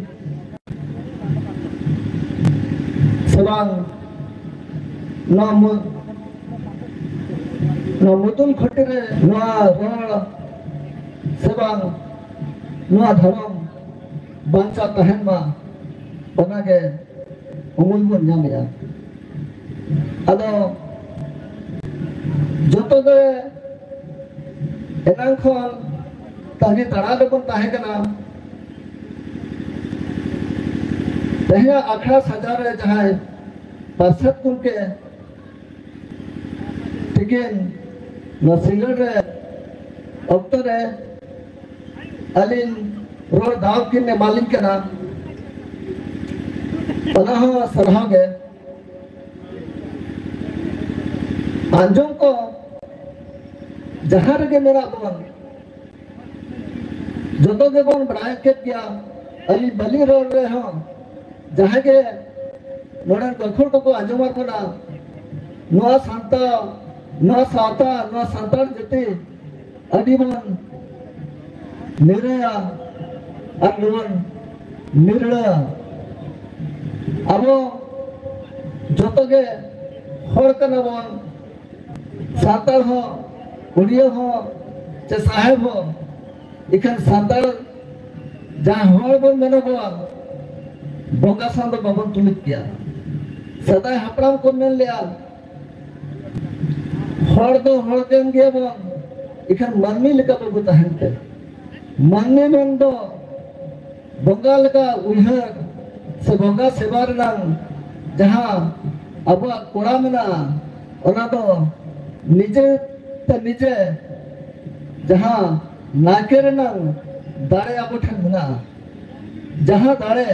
ᱥᱮ ᱵᱟᱝ ᱱᱚᱣᱟ ᱢᱩ-, ᱱᱚᱣᱟ ᱢᱩᱫᱩᱞ ᱠᱷᱟᱹᱴᱤ ᱨᱮ ᱱᱚᱣᱟ ᱨᱚᱲ ᱥᱮ ᱵᱟᱝ ᱱᱚᱣᱟ ᱫᱷᱚᱨᱚᱢ ᱵᱟᱧᱪᱟᱣ ᱛᱟᱦᱮᱱ ᱢᱟ, ᱚᱱᱟᱜᱮ ᱩᱢᱩᱞ ᱵᱚᱱ ᱧᱟᱢᱮᱜᱼᱟ᱾ ᱟᱫᱚ ᱡᱚᱛᱚ ᱜᱮ ᱮᱱᱟᱝ ᱠᱷᱚᱱ ᱛᱟᱺᱜᱤ ᱛᱟᱲᱟᱜ ᱨᱮᱵᱚᱱ ᱛᱟᱦᱮᱸ ᱠᱟᱱᱟ᱾ ᱛᱮᱦᱮᱧᱟᱜ ᱟᱠᱷᱲᱟ ᱥᱟᱡᱟᱣ ᱨᱮ ᱡᱟᱦᱟᱸᱭ ᱯᱟᱨᱥᱮᱛ ᱜᱚᱢᱠᱮ ᱛᱤᱠᱤᱱ ᱱᱚᱣᱟ ᱥᱤᱸᱜᱟᱹᱲ ᱨᱮ ᱚᱠᱛᱚ ᱨᱮ ᱟᱹᱞᱤᱧ ᱨᱚᱲ ᱫᱟᱣ ᱠᱤᱱ ᱮᱢᱟᱞᱤᱧ ᱠᱟᱱᱟ, ᱚᱱᱟ ᱦᱚᱸ ᱥᱟᱨᱦᱟᱣ ᱜᱮ᱾ ᱟᱸᱡᱚᱢ ᱠᱚ ᱡᱟᱦᱟᱸ ᱨᱮᱜᱮ ᱢᱮᱱᱟᱜ ᱵᱚᱱ, ᱡᱚᱛᱚ ᱜᱮᱵᱚᱱ ᱵᱟᱲᱟᱭ ᱠᱮᱫ ᱜᱮᱭᱟ᱾ ᱟᱹᱞᱤᱧ ᱵᱟᱹᱞᱤᱧ ᱨᱚᱲ ᱨᱮᱦᱚᱸ, ᱡᱟᱦᱟᱸᱭ ᱜᱮ ᱱᱚᱰᱮ ᱜᱟᱹᱠᱷᱩᱲ ᱠᱚᱠᱚ ᱟᱸᱡᱚᱢᱟᱫ ᱵᱚᱱᱟ, ᱱᱚᱣᱟ ᱥᱟᱱᱛᱟᱲ, ᱱᱚᱣᱟ ᱥᱟᱶᱛᱟ, ᱱᱚᱣᱟ ᱥᱟᱱᱛᱟᱲ ᱡᱟᱹᱛᱤ ᱟᱹᱰᱤ ᱵᱚᱱ ᱱᱤᱨᱟᱹᱭᱟ ᱟᱨ ᱵᱚᱱ ᱱᱤᱨᱞᱟᱹᱭᱟ᱾ ᱟᱵᱚ ᱡᱚᱛᱚ ᱜᱮ ᱦᱚᱲ ᱠᱟᱱᱟ ᱵᱚᱱ, ᱥᱟᱱᱛᱟᱲ ᱦᱚᱸ, ᱩᱲᱤᱭᱟᱹ ᱦᱚᱸ, ᱪᱮ ᱥᱟᱦᱮᱵ ᱦᱚᱸ᱾ ᱤᱠᱷᱟᱹᱱ ᱥᱟᱱᱛᱟᱲ ᱡᱟᱦᱟᱸ ᱦᱚᱲ ᱵᱚᱱ ᱢᱮᱱᱚᱜᱚᱜᱼᱟ, ᱵᱚᱸᱜᱟ ᱥᱟᱶ ᱫᱚ ᱵᱟᱵᱚᱱ ᱛᱩᱞᱩᱡ ᱜᱮᱭᱟ᱾ ᱥᱮᱫᱟᱭ ᱦᱟᱯᱲᱟᱢ ᱠᱚ ᱢᱮᱱ ᱞᱮᱜᱼᱟ, ᱦᱚᱲ ᱫᱚ ᱦᱚᱲ ᱠᱟᱱ ᱜᱮᱭᱟᱵᱚᱱ, ᱤᱠᱷᱟᱹᱱ ᱢᱟᱹᱱᱢᱤ ᱞᱮᱠᱟ ᱵᱟᱵᱚ ᱛᱟᱦᱮᱱ ᱛᱮ᱾ ᱢᱟᱹᱱᱢᱤ ᱢᱮᱱ ᱫᱚ ᱵᱚᱸᱜᱟ ᱞᱮᱠᱟ ᱩᱭᱦᱟᱹᱨ ᱥᱮ ᱵᱚᱸᱜᱟ ᱥᱮᱵᱟ ᱨᱮᱱᱟᱝ ᱡᱟᱦᱟᱸ ᱟᱵᱚᱣᱟᱜ ᱠᱚᱲᱟ ᱢᱮᱱᱟᱜᱼᱟ, ᱚᱱᱟ ᱫᱚ ᱱᱤᱡᱮ ᱛᱮ ᱱᱤᱡᱮ ᱡᱟᱦᱟᱸ ᱱᱟᱭᱠᱮ ᱨᱮᱱᱟᱝ ᱫᱟᱲᱮ ᱟᱵᱚ ᱴᱷᱮᱱ ᱢᱮᱱᱟᱜᱼᱟ᱾ ᱡᱟᱦᱟᱸ ᱫᱟᱲᱮ,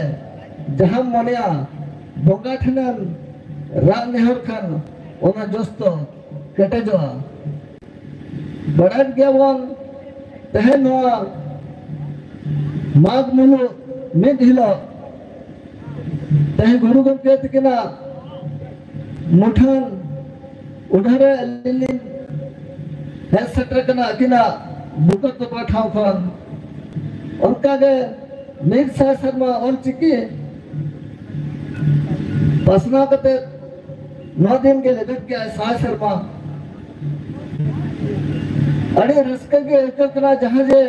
ᱡᱟᱦᱟᱸᱢ ᱢᱚᱱᱮᱭᱟ, ᱵᱚᱸᱜᱟ ᱴᱷᱮᱱᱮᱢ ᱨᱟᱜ ᱱᱮᱦᱚᱨ ᱠᱷᱟᱱ, ᱚᱱᱟ ᱡᱚᱥ ᱫᱚ ᱠᱮᱴᱮᱡᱚᱜᱼᱟ᱾ ᱵᱟᱲᱟᱭ ᱜᱮᱭᱟᱵᱚᱱ, ᱛᱮᱦᱮᱧ ᱱᱚᱣᱟ ᱢᱟᱜᱽ ᱢᱩᱞᱩᱜ ᱢᱤᱫ ᱦᱤᱞᱳᱜ, ᱛᱮᱦᱮᱧ ᱜᱩᱨᱩ ᱜᱚᱢᱠᱮ ᱛᱤᱠᱤᱱᱟᱜ ᱢᱩᱴᱷᱟᱹᱱ ᱩᱰᱷᱟᱹᱨ ᱨᱮ ᱟᱹᱞᱤᱧ ᱞᱤᱧ ᱦᱮᱡ ᱥᱮᱴᱮᱨ ᱠᱟᱱᱟ ᱟᱹᱠᱤᱱᱟᱜ ᱵᱩᱠᱟᱹ ᱛᱚᱯᱟ ᱴᱷᱟᱶ ᱠᱷᱚᱱ᱾ ᱚᱱᱠᱟᱜᱮ ᱢᱤᱫ ᱥᱟᱭ ᱥᱮᱨᱢᱟ ᱚᱞ ᱪᱤᱠᱤ ᱯᱟᱥᱱᱟᱣ ᱠᱟᱛᱮ ᱱᱚᱣᱟ ᱫᱤᱱ ᱜᱮ ᱞᱮᱵᱮᱫ ᱠᱮᱜᱼᱟᱭ ᱥᱟᱭ ᱥᱮᱨᱢᱟ᱾ ᱟᱹᱰᱤ ᱨᱟᱹᱥᱠᱟᱹ ᱜᱮ ᱟᱹᱭᱠᱟᱹᱜ ᱠᱟᱱᱟ, ᱡᱟᱦᱟᱸ ᱡᱮ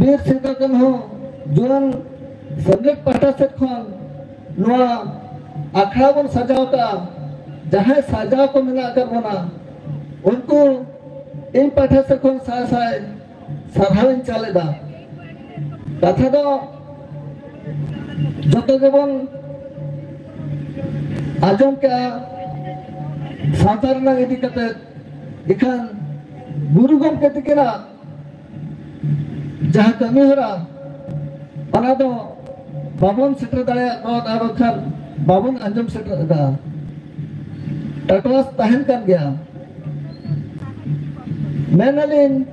ᱵᱤᱨ ᱥᱤᱫᱩ ᱠᱟᱹᱱᱦᱩ ᱡᱩᱣᱟᱹᱱ ᱥᱮᱢᱞᱮᱫ ᱯᱟᱦᱴᱟ ᱥᱮᱫ ᱠᱷᱚᱱ ᱱᱚᱣᱟ ᱟᱠᱷᱲᱟ ᱵᱚᱱ ᱥᱟᱡᱟᱣ ᱠᱟᱜᱼᱟ᱾ ᱡᱟᱦᱟᱸᱭ ᱥᱟᱡᱟᱣ ᱠᱚ ᱢᱮᱱᱟᱜ ᱟᱠᱟᱫ ᱵᱚᱱᱟ, ᱩᱱᱠᱩ ᱤᱧ ᱯᱟᱦᱴᱟ ᱥᱮᱫ ᱠᱷᱚᱱ ᱥᱟᱭ ᱥᱟᱭ ᱥᱟᱨᱦᱟᱣ ᱤᱧ ᱪᱟᱞ ᱮᱫᱟ᱾ ᱠᱟᱛᱷᱟ ᱫᱚ ᱡᱚᱛᱚ ᱜᱮᱵᱚᱱ ᱟᱸᱡᱚᱢ ᱠᱮᱜᱼᱟ, ᱥᱟᱶᱛᱟ ᱨᱮᱱᱟᱜ ᱤᱫᱤ ᱠᱟᱛᱮ ᱤᱠᱷᱟᱹᱱ ᱜᱩᱨᱩ ᱜᱚᱢᱠᱮ ᱛᱤᱠᱤᱱᱟᱜ ᱡᱟᱦᱟᱸ ᱠᱟᱹᱢᱤ ᱦᱚᱨᱟ, ᱚᱱᱟ ᱫᱚ ᱵᱟᱵᱚᱱ ᱥᱮᱴᱮᱨ ᱫᱟᱲᱮᱭᱟᱜ ᱠᱟᱱᱟ, ᱟᱨ ᱵᱟᱝᱠᱷᱟᱱ ᱵᱟᱵᱚᱱ ᱟᱸᱡᱚᱢ ᱥᱮᱴᱮᱨ ᱮᱫᱟ᱾ ᱴᱟᱴᱣᱟᱥ ᱛᱟᱦᱮᱱ ᱠᱟᱱ ᱜᱮᱭᱟ᱾ ᱢᱮᱱᱟᱞᱤᱧ,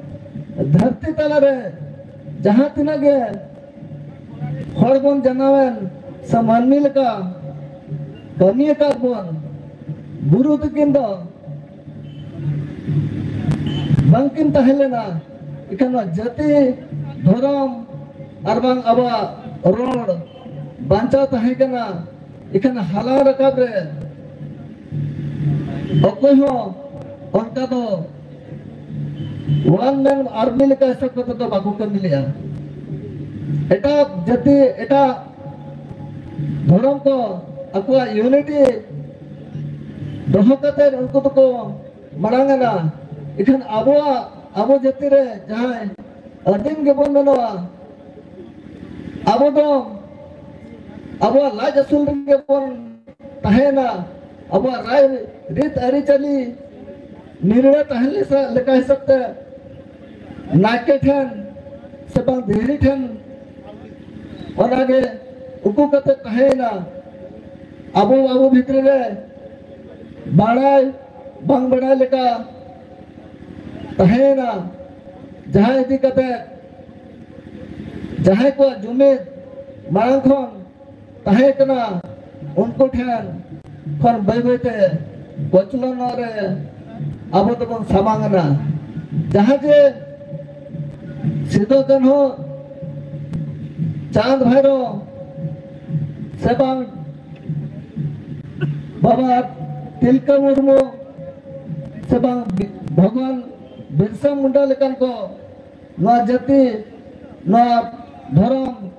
ᱫᱷᱟᱹᱨᱛᱤ ᱛᱟᱞᱟᱨᱮ ᱡᱟᱦᱟᱸ ᱛᱤᱱᱟᱹᱜ ᱜᱮ ᱦᱚᱲ ᱵᱚᱱ ᱡᱟᱱᱟᱢᱮᱱ ᱥᱮ ᱢᱟᱹᱱᱢᱤ ᱞᱮᱠᱟ ᱠᱟᱹᱢᱤ ᱟᱠᱟᱫ ᱵᱚᱱ, ᱜᱩᱨᱩ ᱛᱟᱹᱠᱤᱱ ᱫᱚ ᱵᱟᱝᱠᱤᱱ ᱛᱟᱦᱮᱸ ᱞᱮᱱᱟ, ᱮᱱᱠᱷᱟᱱ ᱱᱚᱣᱟ ᱡᱟᱹᱛᱤ, ᱫᱷᱚᱨᱚᱢ ᱟᱨ ᱵᱟᱝ ᱟᱵᱚᱣᱟᱜ ᱨᱚᱲ ᱵᱟᱧᱪᱟᱣ ᱛᱟᱦᱮᱸ ᱠᱟᱱᱟ᱾ ᱮᱱᱠᱷᱟᱱ ᱦᱟᱞᱟᱝ ᱨᱟᱠᱟᱵ ᱨᱮ ᱚᱠᱚᱭ ᱦᱚᱸ ᱚᱱᱠᱟ ᱫᱚ one man army ᱞᱮᱠᱟ ᱦᱤᱥᱟᱹᱵ ᱠᱟᱛᱮ ᱫᱚ ᱵᱟᱠᱚ ᱠᱟᱹᱢᱤ ᱞᱮᱜᱼᱟ᱾ ᱮᱴᱟᱜ ᱡᱟᱹᱛᱤ, ᱮᱴᱟᱜ ᱫᱷᱚᱨᱚᱢ ᱠᱚ ᱟᱠᱚᱣᱟᱜ unity ᱫᱚᱦᱚ ᱠᱟᱛᱮ ᱩᱱᱠᱩ ᱫᱚᱠᱚ ᱢᱟᱲᱟᱝ ᱮᱱᱟ᱾ ᱮᱱᱠᱷᱟᱱ ᱟᱵᱚᱣᱟᱜ, ᱟᱵᱚ ᱡᱟᱹᱛᱤ ᱨᱮ ᱡᱟᱦᱟᱸᱭ ᱟᱹᱫᱤᱢ ᱜᱮᱵᱚᱱ ᱢᱮᱱᱚᱜᱼᱟ, ᱟᱵᱚ ᱫᱚ ᱟᱵᱚᱣᱟᱜ ᱞᱟᱡ ᱟᱹᱥᱩᱞ ᱨᱮᱜᱮ ᱵᱚᱱ ᱛᱟᱦᱮᱸᱱᱟ᱾ ᱟᱵᱚᱣᱟᱜ ᱨᱟᱭ ᱨᱤᱛ ᱟᱹᱨᱤᱪᱟᱹᱞᱤ ᱱᱤᱨᱲᱟᱹ ᱛᱟᱦᱮᱸ ᱞᱮᱥᱟ-, ᱞᱮᱠᱟ ᱦᱤᱥᱟᱹᱵ ᱛᱮ ᱱᱟᱭᱠᱮ ᱴᱷᱮᱱ ᱥᱮ ᱵᱟᱝ ᱫᱷᱤᱨᱤ ᱴᱷᱮᱱ ᱚᱱᱟᱜᱮ ᱩᱠᱩ ᱠᱟᱛᱮ ᱛᱟᱦᱮᱸᱭᱮᱱᱟ᱾ ᱟᱵᱚ, ᱟᱵᱚ ᱵᱷᱤᱛᱨᱤ ᱨᱮ ᱵᱟᱲᱟᱭ ᱵᱟᱝ ᱵᱟᱲᱟᱭ ᱞᱮᱠᱟ ᱛᱟᱦᱮᱸᱭᱮᱱᱟ, ᱡᱟᱦᱟᱸ ᱤᱫᱤ ᱠᱟᱛᱮ ᱡᱟᱦᱟᱸᱭ ᱠᱚᱣᱟᱜ ᱡᱩᱢᱤᱫ ᱢᱟᱲᱟᱝ ᱠᱷᱚᱱ ᱛᱟᱦᱮᱸ ᱠᱟᱱᱟ, ᱩᱱᱠᱩ ᱴᱷᱮᱱ ᱠᱷᱚᱱ ᱵᱟᱹᱭ ᱵᱟᱹᱭ ᱛᱮ ᱠᱚᱪᱞᱚᱱᱚᱜ ᱨᱮ ᱟᱵᱚ ᱫᱚᱵᱚᱱ ᱥᱟᱢᱟᱝ ᱮᱱᱟ᱾ ᱡᱟᱦᱟᱸ ᱡᱮ ᱥᱤᱫᱩ ᱠᱟᱹᱱᱦᱩ, ᱪᱟᱸᱫᱽ ᱵᱷᱟᱭᱨᱳ ᱥᱮ ᱵᱟᱝ ᱵᱟᱵᱟ ᱛᱤᱞᱠᱟᱹ ᱢᱩᱨᱢᱩ ᱥᱮ ᱵᱟᱝ ᱵᱷᱚᱜᱚᱵᱟᱱ ᱵᱤᱨᱥᱟ ᱢᱩᱱᱰᱟ ᱞᱮᱠᱟᱱ ᱠᱚ ᱱᱚᱣᱟ ᱡᱟᱹᱛᱤ, ᱱᱚᱣᱟ ᱫᱷᱚᱨᱚᱢ,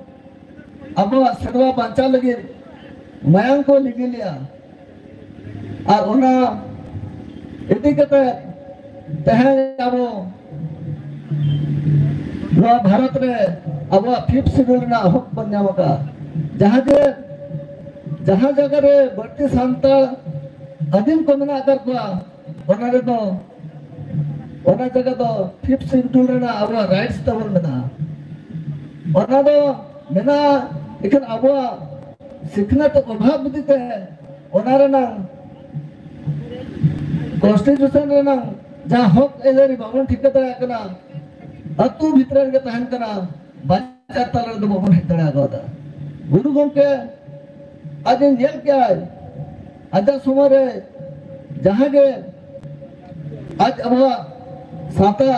ᱟᱵᱚᱣᱟᱜ ᱥᱮᱨᱣᱟ ᱵᱟᱧᱪᱟᱣ ᱞᱟᱹᱜᱤᱫ ᱢᱟᱭᱟᱝ ᱠᱚ ᱞᱤᱸᱜᱤ ᱞᱮᱜᱼᱟ᱾ ᱟᱨ ᱚᱱᱟ ᱤᱫᱤ ᱠᱟᱛᱮ ᱛᱮᱦᱮᱧ ᱟᱵᱚ ᱱᱚᱣᱟ ᱵᱷᱟᱨᱚᱛ ᱨᱮ ᱟᱵᱚᱣᱟᱜ fifth schedule ᱨᱮᱱᱟᱜ ᱦᱚᱠ ᱵᱚᱱ ᱧᱟᱢ ᱟᱠᱟᱫᱼᱟ᱾ ᱡᱟᱦᱟᱸ ᱡᱮ, ᱡᱟᱦᱟᱸ ᱡᱟᱭᱜᱟ ᱨᱮ ᱵᱟᱹᱲᱛᱤ ᱥᱟᱱᱛᱟᱲ ᱟᱹᱫᱤᱢ ᱠᱚ ᱢᱮᱱᱟᱜ ᱟᱠᱟᱫ ᱠᱚᱣᱟ, ᱚᱱᱟ ᱨᱮᱫᱚ, ᱚᱱᱟ ᱡᱟᱭᱜᱟ ᱫᱚ ᱯᱷᱤᱯᱛᱷ ᱥᱤᱰᱩᱞ ᱨᱮᱱᱟᱜ ᱟᱵᱚᱣᱟᱜ ᱨᱟᱭᱤᱴᱥ ᱛᱟᱵᱚᱱ ᱢᱮᱱᱟᱜᱼᱟ᱾ ᱚᱱᱟ ᱫᱚ ᱢᱮᱱᱟᱜᱼᱟ, ᱮᱱᱠᱷᱟᱱ ᱟᱵᱚᱣᱟᱜ ᱥᱤᱠᱷᱱᱟᱹᱛ ᱚᱵᱷᱟᱵ ᱤᱫᱤ ᱛᱮ ᱚᱱᱟ ᱨᱮᱱᱟᱝ ᱠᱚᱱᱥᱴᱤᱴᱤᱭᱩᱥᱚᱱ ᱨᱮᱱᱟᱝ ᱡᱟᱦᱟᱸ ᱦᱚᱠ ᱟᱹᱭᱫᱟᱹᱨᱤ ᱵᱟᱵᱚᱱ ᱴᱷᱤᱠᱟᱹ ᱫᱟᱲᱮᱭᱟᱜ ᱠᱟᱱᱟ, ᱟᱹᱛᱩ ᱵᱷᱤᱛᱨᱤ ᱨᱮᱜᱮ ᱛᱟᱦᱮᱱ ᱠᱟᱱᱟ, ᱵᱟᱡᱟᱨ ᱛᱟᱞᱟ ᱨᱮᱫᱚ ᱵᱟᱵᱚᱱ ᱦᱮᱡ ᱫᱟᱲᱮ ᱠᱟᱣᱫᱟ᱾ ᱜᱩᱨᱩ ᱜᱚᱢᱠᱮ ᱟᱡ ᱮ ᱧᱮᱞ ᱠᱮᱜᱼᱟᱭ, ᱟᱡᱟᱜ ᱥᱚᱢᱚᱭ ᱨᱮ ᱡᱟᱦᱟᱸ ᱜᱮ ᱟᱡ ᱟᱵᱚᱣᱟᱜ ᱥᱟᱶᱛᱟ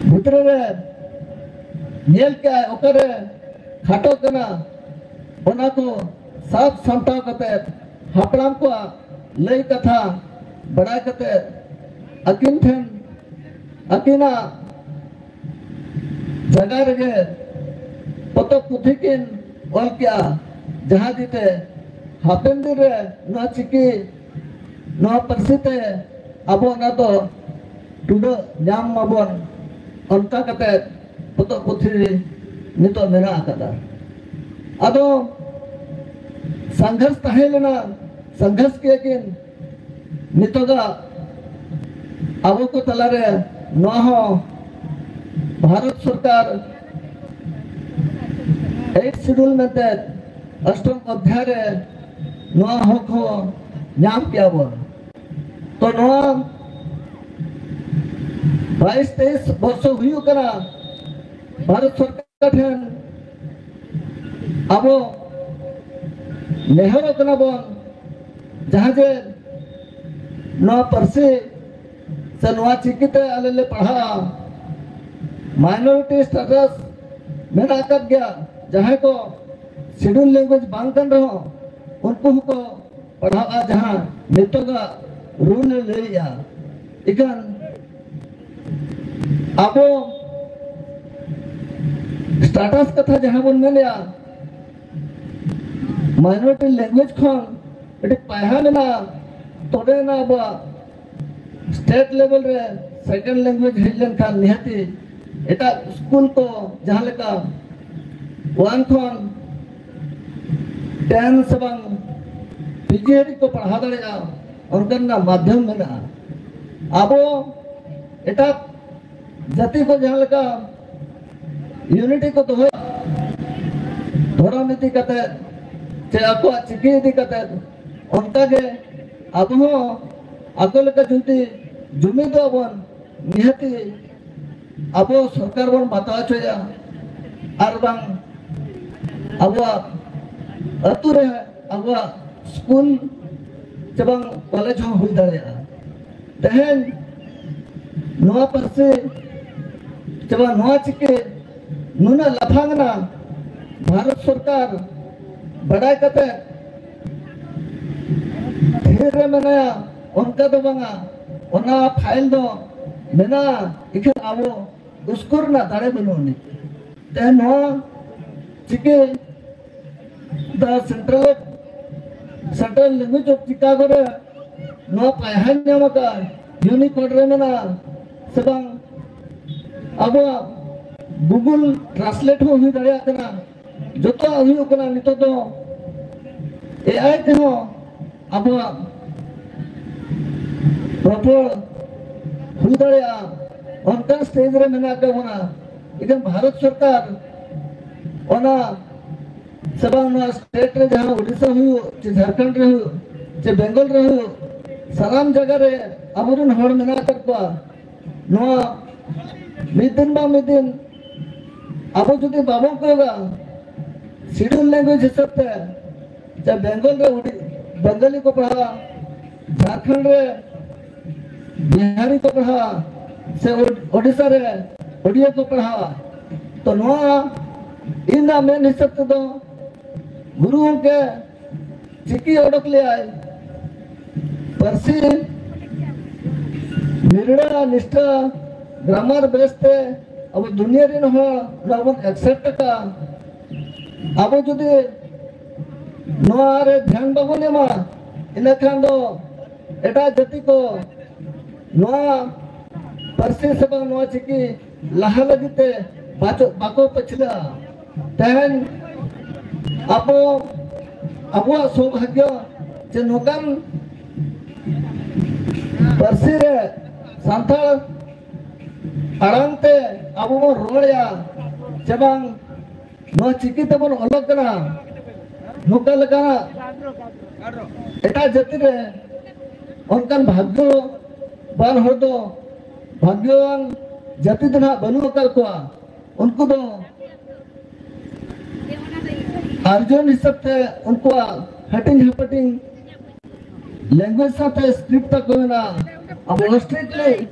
ᱵᱷᱤᱛᱨᱤ ᱨᱮ ᱧᱮᱞ ᱠᱮᱜᱼᱟᱭ, ᱚᱠᱟᱨᱮ ᱠᱷᱟᱴᱚᱜ ᱠᱟᱱᱟ, ᱚᱱᱟ ᱠᱚ ᱥᱟᱵ ᱥᱟᱢᱴᱟᱣ ᱠᱟᱛᱮ, ᱦᱟᱯᱲᱟᱢ ᱠᱚᱣᱟᱜ ᱞᱟᱹᱭ ᱠᱟᱛᱷᱟ ᱵᱟᱲᱟᱭ ᱠᱟᱛᱮ, ᱟᱹᱠᱤᱱ ᱴᱷᱮᱱ, ᱟᱹᱠᱤᱱᱟᱜ ᱡᱟᱭᱜᱟ ᱨᱮᱜᱮ ᱯᱚᱛᱚᱵ ᱯᱩᱛᱷᱤ ᱠᱤᱱ ᱚᱞ ᱠᱮᱜᱼᱟ, ᱡᱟᱦᱟᱸ ᱤᱫᱤ ᱛᱮ ᱦᱟᱯᱮᱱ ᱫᱤᱱ ᱨᱮ ᱱᱚᱣᱟ ᱪᱤᱠᱤ, ᱱᱚᱣᱟ ᱯᱟᱹᱨᱥᱤ ᱛᱮ ᱟᱵᱚ ᱚᱱᱟ ᱫᱚ ᱴᱩᱰᱟᱹᱜ ᱧᱟᱢ ᱢᱟᱵᱚᱱ, ᱚᱱᱠᱟ ᱠᱟᱛᱮ ᱯᱚᱛᱚᱵ ᱯᱩᱛᱷᱤ ᱱᱤᱛᱚᱜ ᱢᱮᱱᱟᱜ ᱟᱠᱟᱫᱟ᱾ ᱟᱫᱚ ᱥᱚᱝᱜᱷᱟᱨᱥ ᱛᱟᱦᱮᱸ ᱞᱮᱱᱟ, ᱥᱚᱝᱜᱷᱟᱨᱥ ᱠᱮᱫ ᱠᱤᱱ, ᱱᱤᱛᱚᱜᱟᱜ ᱟᱵᱚ ᱠᱚ ᱛᱟᱞᱟᱨᱮ ᱱᱚᱣᱟ ᱦᱚᱸ ᱵᱷᱟᱨᱚᱛ ᱥᱚᱨᱠᱟᱨ ᱮᱭᱤᱴ ᱥᱤᱰᱩᱞ ᱢᱮᱱᱛᱮ ᱚᱥᱴᱚᱢ ᱚᱫᱷᱭᱟᱭ ᱨᱮ ᱱᱚᱣᱟ ᱦᱚᱠ ᱦᱚᱸ ᱧᱟᱢ ᱠᱮᱜᱼᱟ ᱵᱚᱱ᱾ ᱛᱚ ᱱᱚᱣᱟ ᱵᱟᱭᱤᱥ ᱛᱮᱭᱤᱥ ᱵᱚᱨᱥᱚ ᱦᱩᱭᱩᱜ ᱠᱟᱱᱟ, ᱵᱷᱟᱨᱚᱛ ᱥᱚᱨᱠᱟᱨ ᱴᱷᱮᱱ ᱟᱵᱚ ᱱᱮᱦᱚᱨᱚᱜ ᱠᱟᱱᱟ ᱵᱚᱱ, ᱡᱟᱦᱟᱸ ᱡᱮ ᱱᱚᱣᱟ ᱯᱟᱹᱨᱥᱤ ᱥᱮ ᱱᱚᱣᱟ ᱪᱤᱠᱤ ᱛᱮ ᱟᱞᱮ ᱞᱮ ᱯᱟᱲᱦᱟᱜᱼᱟ, ᱢᱟᱭᱱᱚᱨᱤᱴᱤ ᱥᱴᱮᱴᱟᱥ ᱢᱮᱱᱟᱜ ᱟᱠᱟᱫ ᱜᱮᱭᱟ, ᱡᱟᱦᱟᱸᱭ ᱠᱚ ᱥᱤᱰᱩᱞ ᱞᱮᱝᱜᱩᱭᱮᱡᱽ ᱵᱟᱝ ᱠᱟᱱ ᱨᱮᱦᱚᱸ ᱩᱱᱠᱩ ᱦᱚᱸᱠᱚ ᱯᱟᱲᱦᱟᱜᱼᱟ, ᱡᱟᱦᱟᱸ ᱱᱤᱛᱚᱜᱟᱜ ᱨᱩᱞ ᱮ ᱞᱟᱹᱭᱮᱜᱼᱟ᱾ ᱤᱠᱷᱟᱹᱱ ᱟᱵᱚ ᱥᱴᱮᱴᱟᱥ ᱠᱟᱛᱷᱟ ᱡᱟᱦᱟᱸ ᱵᱚᱱ ᱢᱮᱱᱮᱜᱼᱟ, ᱢᱟᱭᱱᱚᱨᱤᱴᱤ ᱞᱮᱝᱜᱩᱭᱮᱡᱽ ᱠᱷᱚᱱ ᱢᱤᱫᱴᱤᱡ ᱯᱟᱭᱦᱟ ᱢᱮᱱᱟᱜᱼᱟ, ᱛᱚᱵᱮ ᱮᱱᱟ ᱟᱵᱚᱣᱟᱜ ᱥᱴᱮᱴ ᱞᱮᱵᱮᱞ ᱨᱮ ᱥᱮᱠᱮᱱᱰ ᱞᱮᱝᱜᱩᱭᱮᱡᱽ ᱦᱮᱡ ᱞᱮᱱᱠᱷᱟᱱ ᱱᱤᱦᱟᱹᱛᱤ ᱮᱴᱟᱜ ᱥᱠᱩᱞ ᱠᱚ ᱡᱟᱦᱟᱸ ᱞᱮᱠᱟ ᱚᱣᱟᱱ ᱠᱷᱚᱱ ᱴᱮᱱ ᱥᱮ ᱵᱟᱝ ᱯᱤᱡᱤ ᱦᱟᱹᱵᱤᱡ ᱠᱚ ᱯᱟᱲᱦᱟᱣ ᱫᱟᱲᱮᱭᱟᱜᱼᱟ, ᱚᱱᱠᱟᱱᱟᱜ ᱢᱟᱫᱽᱫᱷᱚᱢ ᱢᱮᱱᱟᱜᱼᱟ᱾ ᱟᱵᱚ ᱮᱴᱟᱜ ᱡᱟᱹᱛᱤ ᱠᱚ ᱡᱟᱦᱟᱸ ᱞᱮᱠᱟ ᱤᱭᱩᱱᱤᱴᱤ ᱠᱚ ᱫᱚᱦᱚᱭᱟ ᱫᱷᱚᱨᱚᱢ ᱤᱫᱤ ᱠᱟᱛᱮ ᱥᱮ ᱟᱠᱚᱣᱟᱜ ᱪᱤᱠᱤ ᱤᱫᱤ ᱠᱟᱛᱮ, ᱚᱱᱠᱟᱜᱮ ᱟᱵᱚ ᱦᱚᱸ ᱟᱠᱚ ᱞᱮᱠᱟ ᱡᱩᱫᱤ ᱡᱩᱢᱤᱫᱚᱜᱼᱟ ᱵᱚᱱ, ᱱᱤᱦᱟᱹᱛᱤ ᱟᱵᱚ ᱥᱚᱨᱠᱟᱨ ᱵᱚᱱ ᱵᱟᱛᱟᱣ ᱦᱚᱪᱚᱭᱟ, ᱟᱨ ᱵᱟᱝ ᱟᱵᱚᱣᱟᱜ ᱟᱹᱛᱩ ᱨᱮ ᱟᱵᱚᱣᱟᱜ ᱥᱠᱩᱞ ᱪᱮ ᱵᱟᱝ ᱠᱚᱞᱮᱡᱽ ᱦᱚᱸ ᱦᱩᱭ ᱫᱟᱲᱮᱭᱟᱜᱼᱟ᱾ ᱛᱮᱦᱮᱧ ᱱᱚᱣᱟ ᱯᱟᱹᱨᱥᱤ ᱪᱮ ᱵᱟᱝ ᱱᱚᱣᱟ ᱪᱤᱠᱤ ᱱᱩᱱᱟᱹᱜ ᱞᱟᱯᱷᱟᱝ ᱮᱱᱟ, ᱵᱷᱟᱨᱚᱛ ᱥᱚᱨᱠᱟᱨ ᱵᱟᱰᱟᱭ ᱠᱟᱛᱮ ᱛᱷᱤᱨ ᱨᱮ ᱢᱮᱱᱟᱭᱟ, ᱚᱱᱠᱟ ᱫᱚ ᱵᱟᱝᱟ᱾ ᱚᱱᱟ ᱯᱷᱟᱭᱤᱞ ᱫᱚ ᱢᱮᱱᱟᱜᱼᱟ, ᱤᱠᱷᱟᱹᱱ ᱟᱵᱚ ᱩᱥᱠᱩᱨ ᱨᱮᱱᱟᱜ ᱫᱟᱲᱮ ᱵᱟᱹᱱᱩᱜ ᱟᱹᱱᱤᱡ᱾ ᱛᱮᱦᱮᱧ ᱱᱚᱣᱟ ᱪᱤᱠᱤ ᱫᱟ central, central language of Chicago ᱨᱮ ᱱᱚᱣᱟ ᱯᱟᱭᱦᱟᱧ ᱧᱟᱢ ᱟᱠᱟᱫᱼᱟ, ᱤᱭᱩᱱᱤᱠᱳᱰ ᱨᱮ ᱢᱮᱱᱟᱜᱼᱟ ᱥᱮ ᱵᱟᱝ? ᱟᱵᱚᱣᱟᱜ ᱜᱩᱜᱩᱞ ᱴᱨᱟᱱᱥᱞᱮᱴ ᱦᱚᱸ ᱦᱩᱭ ᱫᱟᱲᱮᱭᱟᱜ ᱠᱟᱱᱟ᱾ ᱡᱚᱛᱚᱣᱟᱜ ᱦᱩᱭᱩᱜ ᱠᱟᱱᱟ ᱱᱤᱛᱚᱜ ᱫᱚ ᱮ ᱟᱭ ᱛᱮᱦᱚᱸ ᱟᱵᱚᱣᱟᱜ ᱨᱚᱯᱚᱲ ᱦᱩᱭ ᱫᱟᱲᱮᱭᱟᱜᱼᱟ, ᱚᱱᱠᱟᱱ ᱥᱴᱮᱡᱽ ᱨᱮ ᱢᱮᱱᱟᱜ ᱟᱠᱟᱫ ᱵᱚᱱᱟ᱾ ᱮᱠᱷᱟᱱ ᱵᱷᱟᱨᱚᱛ ᱥᱚᱨᱠᱟᱨ ᱚᱱᱟ ᱥᱮ ᱵᱟᱝ ᱱᱚᱣᱟ ᱥᱴᱮᱴ ᱨᱮ ᱡᱟᱦᱟᱸ ᱳᱰᱤᱥᱟ ᱦᱩᱭᱩᱜ ᱪᱮ ᱡᱷᱟᱲᱠᱷᱚᱸᱰ ᱨᱮ ᱦᱩᱭᱩᱜ ᱪᱮ ᱵᱮᱝᱜᱚᱞ ᱨᱮ ᱦᱩᱭᱩᱜ, ᱥᱟᱱᱟᱢ ᱡᱟᱭᱜᱟ ᱨᱮ ᱟᱵᱚᱨᱮᱱ ᱦᱚᱲ ᱢᱮᱱᱟᱜ ᱟᱠᱟᱫ ᱠᱚᱣᱟ᱾ ᱱᱚᱣᱟ ᱢᱤᱫ ᱫᱤᱱ ᱵᱟᱝ ᱢᱤᱫ ᱫᱤᱱ ᱟᱵᱚ ᱡᱩᱫᱤ ᱵᱟᱵᱚᱱ ᱠᱚᱭᱚᱜᱟ ᱥᱤᱰᱩᱞ ᱞᱮᱝᱜᱩᱭᱮᱡᱽ ᱦᱤᱥᱟᱹᱵ ᱛᱮ, ᱪᱮ ᱵᱮᱝᱜᱚᱞ ᱨᱮ ᱩᱰᱤ-, ᱵᱮᱝᱜᱚᱞᱤ ᱠᱚ ᱯᱟᱲᱦᱟᱜᱼᱟ, ᱡᱷᱟᱲᱠᱷᱚᱸᱰ ᱨᱮ ᱵᱤᱦᱟᱨᱤ ᱠᱚ ᱯᱟᱲᱦᱟᱜᱼᱟ, ᱥᱮ ᱳᱰ-, ᱳᱰᱤᱥᱟ ᱨᱮ ᱳᱰᱤᱭᱟ ᱠᱚ ᱯᱟᱲᱦᱟᱜᱼᱟ, ᱛᱚ ᱱᱚᱣᱟ ᱤᱧᱟᱹᱜ ᱢᱮᱱ ᱦᱤᱥᱟᱹᱵ ᱛᱮᱫᱚ ᱜᱩᱨᱩ ᱜᱚᱢᱠᱮ ᱪᱤᱠᱤ ᱚᱰᱚᱠ ᱞᱮᱭᱟᱭ, ᱯᱟᱹᱨᱥᱤ ᱱᱤᱨᱲᱟ ᱱᱤᱥᱴᱟ ᱜᱨᱟᱢᱟᱨ ᱵᱮᱥ ᱛᱮ ᱟᱵᱚ ᱫᱩᱱᱤᱭᱟᱹ ᱨᱮᱱ ᱦᱚᱲ ᱱᱚᱣᱟ ᱵᱚᱱ ᱮᱠᱥᱮᱯᱴ ᱟᱠᱟᱫᱼᱟ᱾ ᱟᱵᱚ ᱡᱩᱫᱤ ᱱᱚᱣᱟ ᱨᱮ ᱫᱷᱮᱭᱟᱱ ᱵᱟᱵᱚᱱ ᱮᱢᱟ, ᱤᱱᱟᱹᱠᱷᱟᱱ ᱫᱚ ᱮᱴᱟᱜ ᱡᱟᱹᱛᱤ ᱠᱚ ᱱᱚᱣᱟ ᱯᱟᱹᱨᱥᱤ ᱥᱮ ᱵᱟᱝ ᱱᱚᱣᱟ ᱪᱤᱠᱤ ᱞᱟᱦᱟ ᱞᱟᱹᱜᱤᱫ ᱛᱮ ᱵᱟᱪᱚ-, ᱵᱟᱠᱚ ᱯᱟᱹᱪᱷᱞᱟᱹᱜᱼᱟ᱾ ᱛᱮᱦᱮᱧ ᱟᱵᱚ, ᱟᱵᱚᱣᱟᱜ ᱥᱳᱵᱷᱟᱜᱭᱚ ᱡᱮ ᱱᱚᱝᱠᱟᱱ ᱯᱟᱹᱨᱥᱤ ᱨᱮ, ᱥᱟᱱᱛᱟᱲ ᱟᱲᱟᱝ ᱛᱮ ᱟᱵᱚ ᱵᱚᱱ ᱨᱚᱲᱮᱜᱼᱟ ᱪᱮ ᱵᱟᱝ, ᱱᱚᱣᱟ ᱪᱤᱠᱤ ᱛᱮᱵᱚᱱ ᱚᱞᱚᱜ ᱠᱟᱱᱟ, ᱱᱚᱝᱠᱟ ᱞᱮᱠᱟᱱᱟᱜ ᱮᱴᱟᱜ ᱡᱟᱹᱛᱤ ᱨᱮ ᱚᱱᱠᱟᱱ ᱵᱷᱟᱜᱽᱭᱚᱵᱟᱱ ᱦᱚᱲ ᱫᱚ ᱵᱷᱟᱜᱽᱭᱚᱣᱟᱱ ᱡᱟᱹᱛᱤ ᱫᱚ ᱱᱟᱦᱟᱜ ᱵᱟᱹᱱᱩᱜ ᱟᱠᱟᱫ ᱠᱚᱣᱟ᱾ ᱩᱱᱠᱩ ᱫᱚ ᱟᱨᱡᱚᱱ ᱦᱤᱥᱟᱹᱵ ᱛᱮ ᱩᱱᱠᱩᱣᱟᱜ ᱦᱟᱹᱴᱤᱧ ᱦᱟᱹᱯᱟᱹᱴᱤᱧ language ᱥᱟᱶᱛᱮ script ᱛᱟᱠᱚ ᱢᱮᱱᱟᱜᱼᱟ᱾ ᱟᱵᱚ ostrich ᱞᱮ,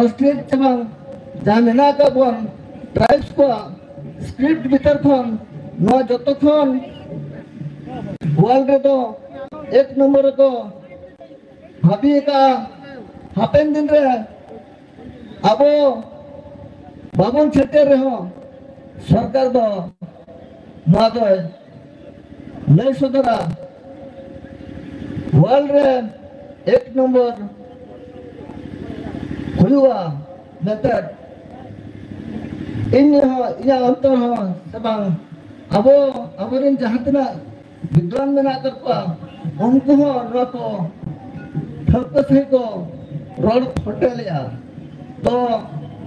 ostrich ᱪᱮ ᱵᱟᱝ ᱡᱟᱦᱟᱸ ᱢᱮᱱᱟᱜ ᱟᱠᱟᱫ ᱵᱚᱱ tribes ᱠᱚᱣᱟᱜ script ᱵᱷᱤᱛᱟᱹᱨ ᱠᱷᱚᱱ ᱱᱚᱣᱟ ᱡᱚᱛᱚ ᱠᱷᱚᱱ world ᱨᱮᱫᱚ ᱮᱠ ᱱᱚᱢᱵᱚᱨ ᱨᱮᱠᱚ ᱵᱷᱟᱹᱵᱤ ᱟᱠᱟᱫᱼᱟ᱾ ᱦᱟᱯᱮᱱ ᱫᱤᱱ ᱨᱮ ᱟᱵᱚ ᱵᱟᱵᱚᱱ ᱥᱮᱴᱮᱨ ᱨᱮᱦᱚᱸ ᱥᱚᱨᱠᱟᱨ ᱫᱚ ᱱᱚᱣᱟ ᱫᱚᱭ ᱞᱟᱹᱭ ᱥᱚᱫᱚᱨᱟ, world ᱨᱮ ᱮᱠ ᱱᱚᱢᱵᱚᱨ ᱦᱩᱭᱩᱜᱼᱟ ᱢᱮᱱᱛᱮ ᱤᱧ ᱦᱚᱸ, ᱤᱧᱟᱹᱜ ᱚᱱᱛᱚᱨ ᱦᱚᱸ ᱥᱮ ᱵᱟᱝ, ᱟᱵᱚ, ᱟᱵᱚᱨᱮᱱ ᱡᱟᱦᱟᱸ ᱛᱤᱱᱟᱹᱜ ᱵᱤᱫᱽᱣᱟᱱ ᱢᱮᱱᱟᱜ ᱟᱠᱟᱫ ᱠᱚᱣᱟ, ᱩᱱᱠᱩ ᱦᱚᱸ ᱱᱚᱣᱟ ᱠᱚ ᱴᱷᱟᱹᱣᱠᱟᱹ ᱥᱟᱺᱦᱤᱡ ᱠᱚ ᱨᱚᱲ ᱯᱷᱚᱴᱮᱞᱮᱜᱼᱟ᱾ ᱛᱚ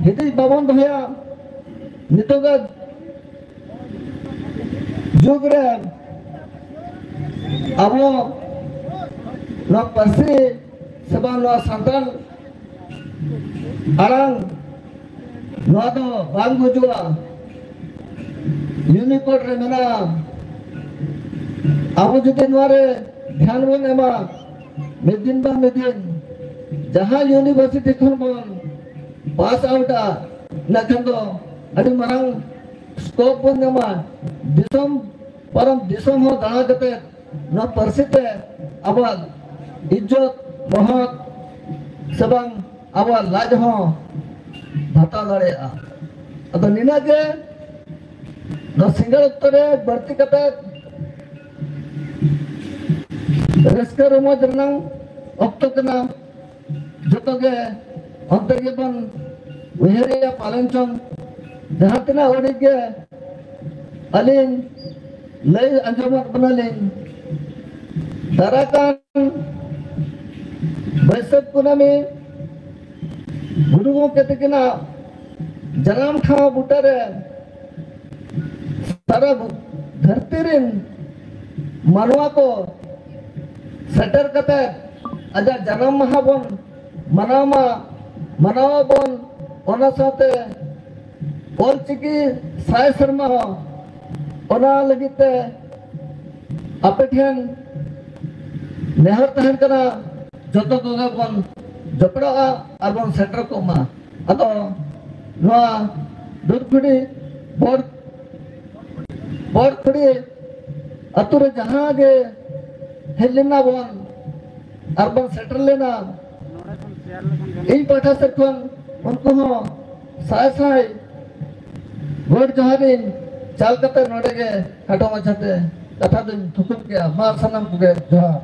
ᱦᱤᱫᱤᱡ ᱵᱟᱵᱚᱱ ᱫᱚᱦᱚᱭᱟ᱾ ᱱᱤᱛᱚᱜᱟᱜ ᱡᱩᱜᱽ ᱨᱮ ᱟᱵᱚ ᱱᱚᱣᱟ ᱯᱟᱹᱨᱥᱤ ᱥᱮ ᱵᱟᱝ ᱱᱚᱣᱟ ᱥᱟᱱᱛᱟᱲ ᱟᱲᱟᱝ, ᱱᱚᱣᱟ ᱫᱚ ᱵᱟᱝ ᱜᱩᱡᱩᱜᱼᱟ᱾ Unicode ᱨᱮ ᱢᱮᱱᱟᱜᱼᱟ᱾ ᱟᱵᱚ ᱡᱩᱫᱤ ᱱᱚᱣᱟ ᱨᱮ ᱫᱷᱮᱭᱟᱱ ᱵᱚᱱ ᱮᱢᱟ, ᱢᱤᱫ ᱫᱤᱱ ᱵᱟᱝ ᱢᱤᱫ ᱫᱤᱱ ᱡᱟᱦᱟᱸ university ᱠᱷᱚᱱ ᱵᱚᱱ pass outᱟ, ᱤᱱᱟᱹ ᱠᱷᱟᱱ ᱫᱚ ᱟᱹᱰᱤ ᱢᱟᱨᱟᱝ scope ᱵᱚᱱ ᱧᱟᱢᱟ᱾ ᱫᱤᱥᱚᱢ ᱯᱟᱨᱚᱢ ᱫᱤᱥᱚᱢ ᱦᱚᱸ ᱫᱟᱬᱟ ᱠᱟᱛᱮ ᱱᱚᱣᱟ ᱯᱟᱹᱨᱥᱤ ᱛᱮ ᱟᱵᱚᱣᱟᱜ ᱤᱡᱽᱡᱚᱛ ᱢᱚᱦᱚᱛ ᱥᱮ ᱵᱟᱝ ᱟᱵᱚᱣᱟᱜ ᱞᱟᱡ ᱦᱚᱸ ᱵᱷᱟᱛᱟᱣ ᱫᱟᱲᱮᱭᱟᱜᱼᱟ᱾ ᱟᱫᱚ ᱱᱤᱱᱟᱹᱜ ᱜᱮ ᱱᱚᱣᱟ ᱥᱤᱸᱜᱟᱹᱲ ᱚᱠᱛᱚ ᱨᱮ ᱵᱟᱹᱲᱛᱤ ᱠᱟᱛᱮ ᱨᱟᱹᱥᱠᱟᱹ ᱨᱚᱢᱚᱡᱽ ᱨᱮᱱᱟᱝ ᱚᱠᱛᱚ ᱠᱟᱱᱟ᱾ ᱡᱚᱛᱚ ᱜᱮ ᱚᱱᱛᱮ ᱜᱮᱵᱚᱱ ᱩᱭᱦᱟᱹᱨᱮᱜᱼᱟ ᱯᱟᱞᱮᱱ ᱪᱚᱝ᱾ ᱡᱟᱦᱟᱸ ᱛᱤᱱᱟᱹᱜ ᱩᱰᱤᱡ ᱜᱮ ᱟᱹᱞᱤᱧ ᱞᱟᱹᱭ ᱟᱸᱡᱚᱢᱟᱫ ᱵᱚᱱᱟᱞᱤᱧ, ᱫᱟᱨᱟᱭ ᱠᱟᱱ ᱵᱟᱹᱭᱥᱟᱹᱠᱷ ᱠᱩᱱᱟᱹᱢᱤ ᱜᱩᱨᱩ ᱜᱚᱢᱠᱮ ᱛᱟᱹᱠᱤᱱᱟᱜ ᱡᱟᱱᱟᱢ ᱴᱷᱟᱶ ᱵᱩᱴᱟᱹᱨᱮ ᱥᱟᱨᱟ ᱫᱷᱟᱹᱨᱛᱤ ᱨᱮᱱ ᱢᱟᱱᱣᱟ ᱠᱚ ᱥᱮᱴᱮᱨ ᱠᱟᱛᱮ ᱟᱡᱟᱜ ᱡᱟᱱᱟᱢ ᱢᱟᱦᱟ ᱵᱚᱱ ᱢᱟᱱᱟᱣ ᱢᱟ, ᱢᱟᱱᱟᱣ ᱟᱵᱚᱱ᱾ ᱚᱱᱟ ᱥᱟᱶᱛᱮ ᱚᱞᱪᱤᱠᱤ ᱥᱟᱭ ᱥᱮᱨᱢᱟ ᱦᱚᱸ, ᱚᱱᱟ ᱞᱟᱹᱜᱤᱫ ᱛᱮ ᱟᱯᱮ ᱴᱷᱮᱱ ᱱᱮᱦᱚᱨ ᱛᱟᱦᱮᱱ ᱠᱟᱱᱟ, ᱡᱚᱛᱚ ᱠᱚᱜᱮ ᱵᱚᱱ ᱡᱚᱯᱲᱟᱜᱼᱟ ᱟᱨ ᱵᱚᱱ ᱥᱮᱴᱮᱨ ᱠᱚᱜ ᱢᱟ᱾ ᱟᱫᱚ ᱱᱚᱣᱟ ᱫᱩᱨᱜᱷᱩᱲᱤ ᱵᱚᱲ ᱵᱚᱲ ᱠᱷᱩᱲᱤ ᱟᱛᱳ ᱨᱮ ᱡᱟᱦᱟᱸ ᱜᱮ ᱦᱮᱡ ᱞᱮᱱᱟ ᱵᱚᱱ ᱟᱨ ᱵᱚᱱ ᱥᱮᱴᱮᱨ ᱞᱮᱱᱟ, ᱤᱧ ᱯᱟᱦᱴᱟ ᱥᱮᱫ ᱠᱷᱚᱱ ᱩᱱᱠᱩ ᱦᱚᱸ ᱥᱟᱭ ᱥᱟᱭ ᱜᱚᱰ ᱡᱚᱦᱟᱨᱤᱧ ᱪᱟᱞ ᱠᱟᱛᱮ ᱱᱚᱰᱮ ᱜᱮ ᱠᱷᱟᱴᱚ ᱢᱟᱪᱷᱟᱛᱮ ᱠᱟᱛᱷᱟ ᱫᱚᱧ ᱛᱷᱩᱠᱩᱢ ᱠᱮᱜᱼᱟ᱾ ᱢᱟ ᱥᱟᱱᱟᱢ ᱠᱚᱜᱮ ᱡᱚᱦᱟᱨ᱾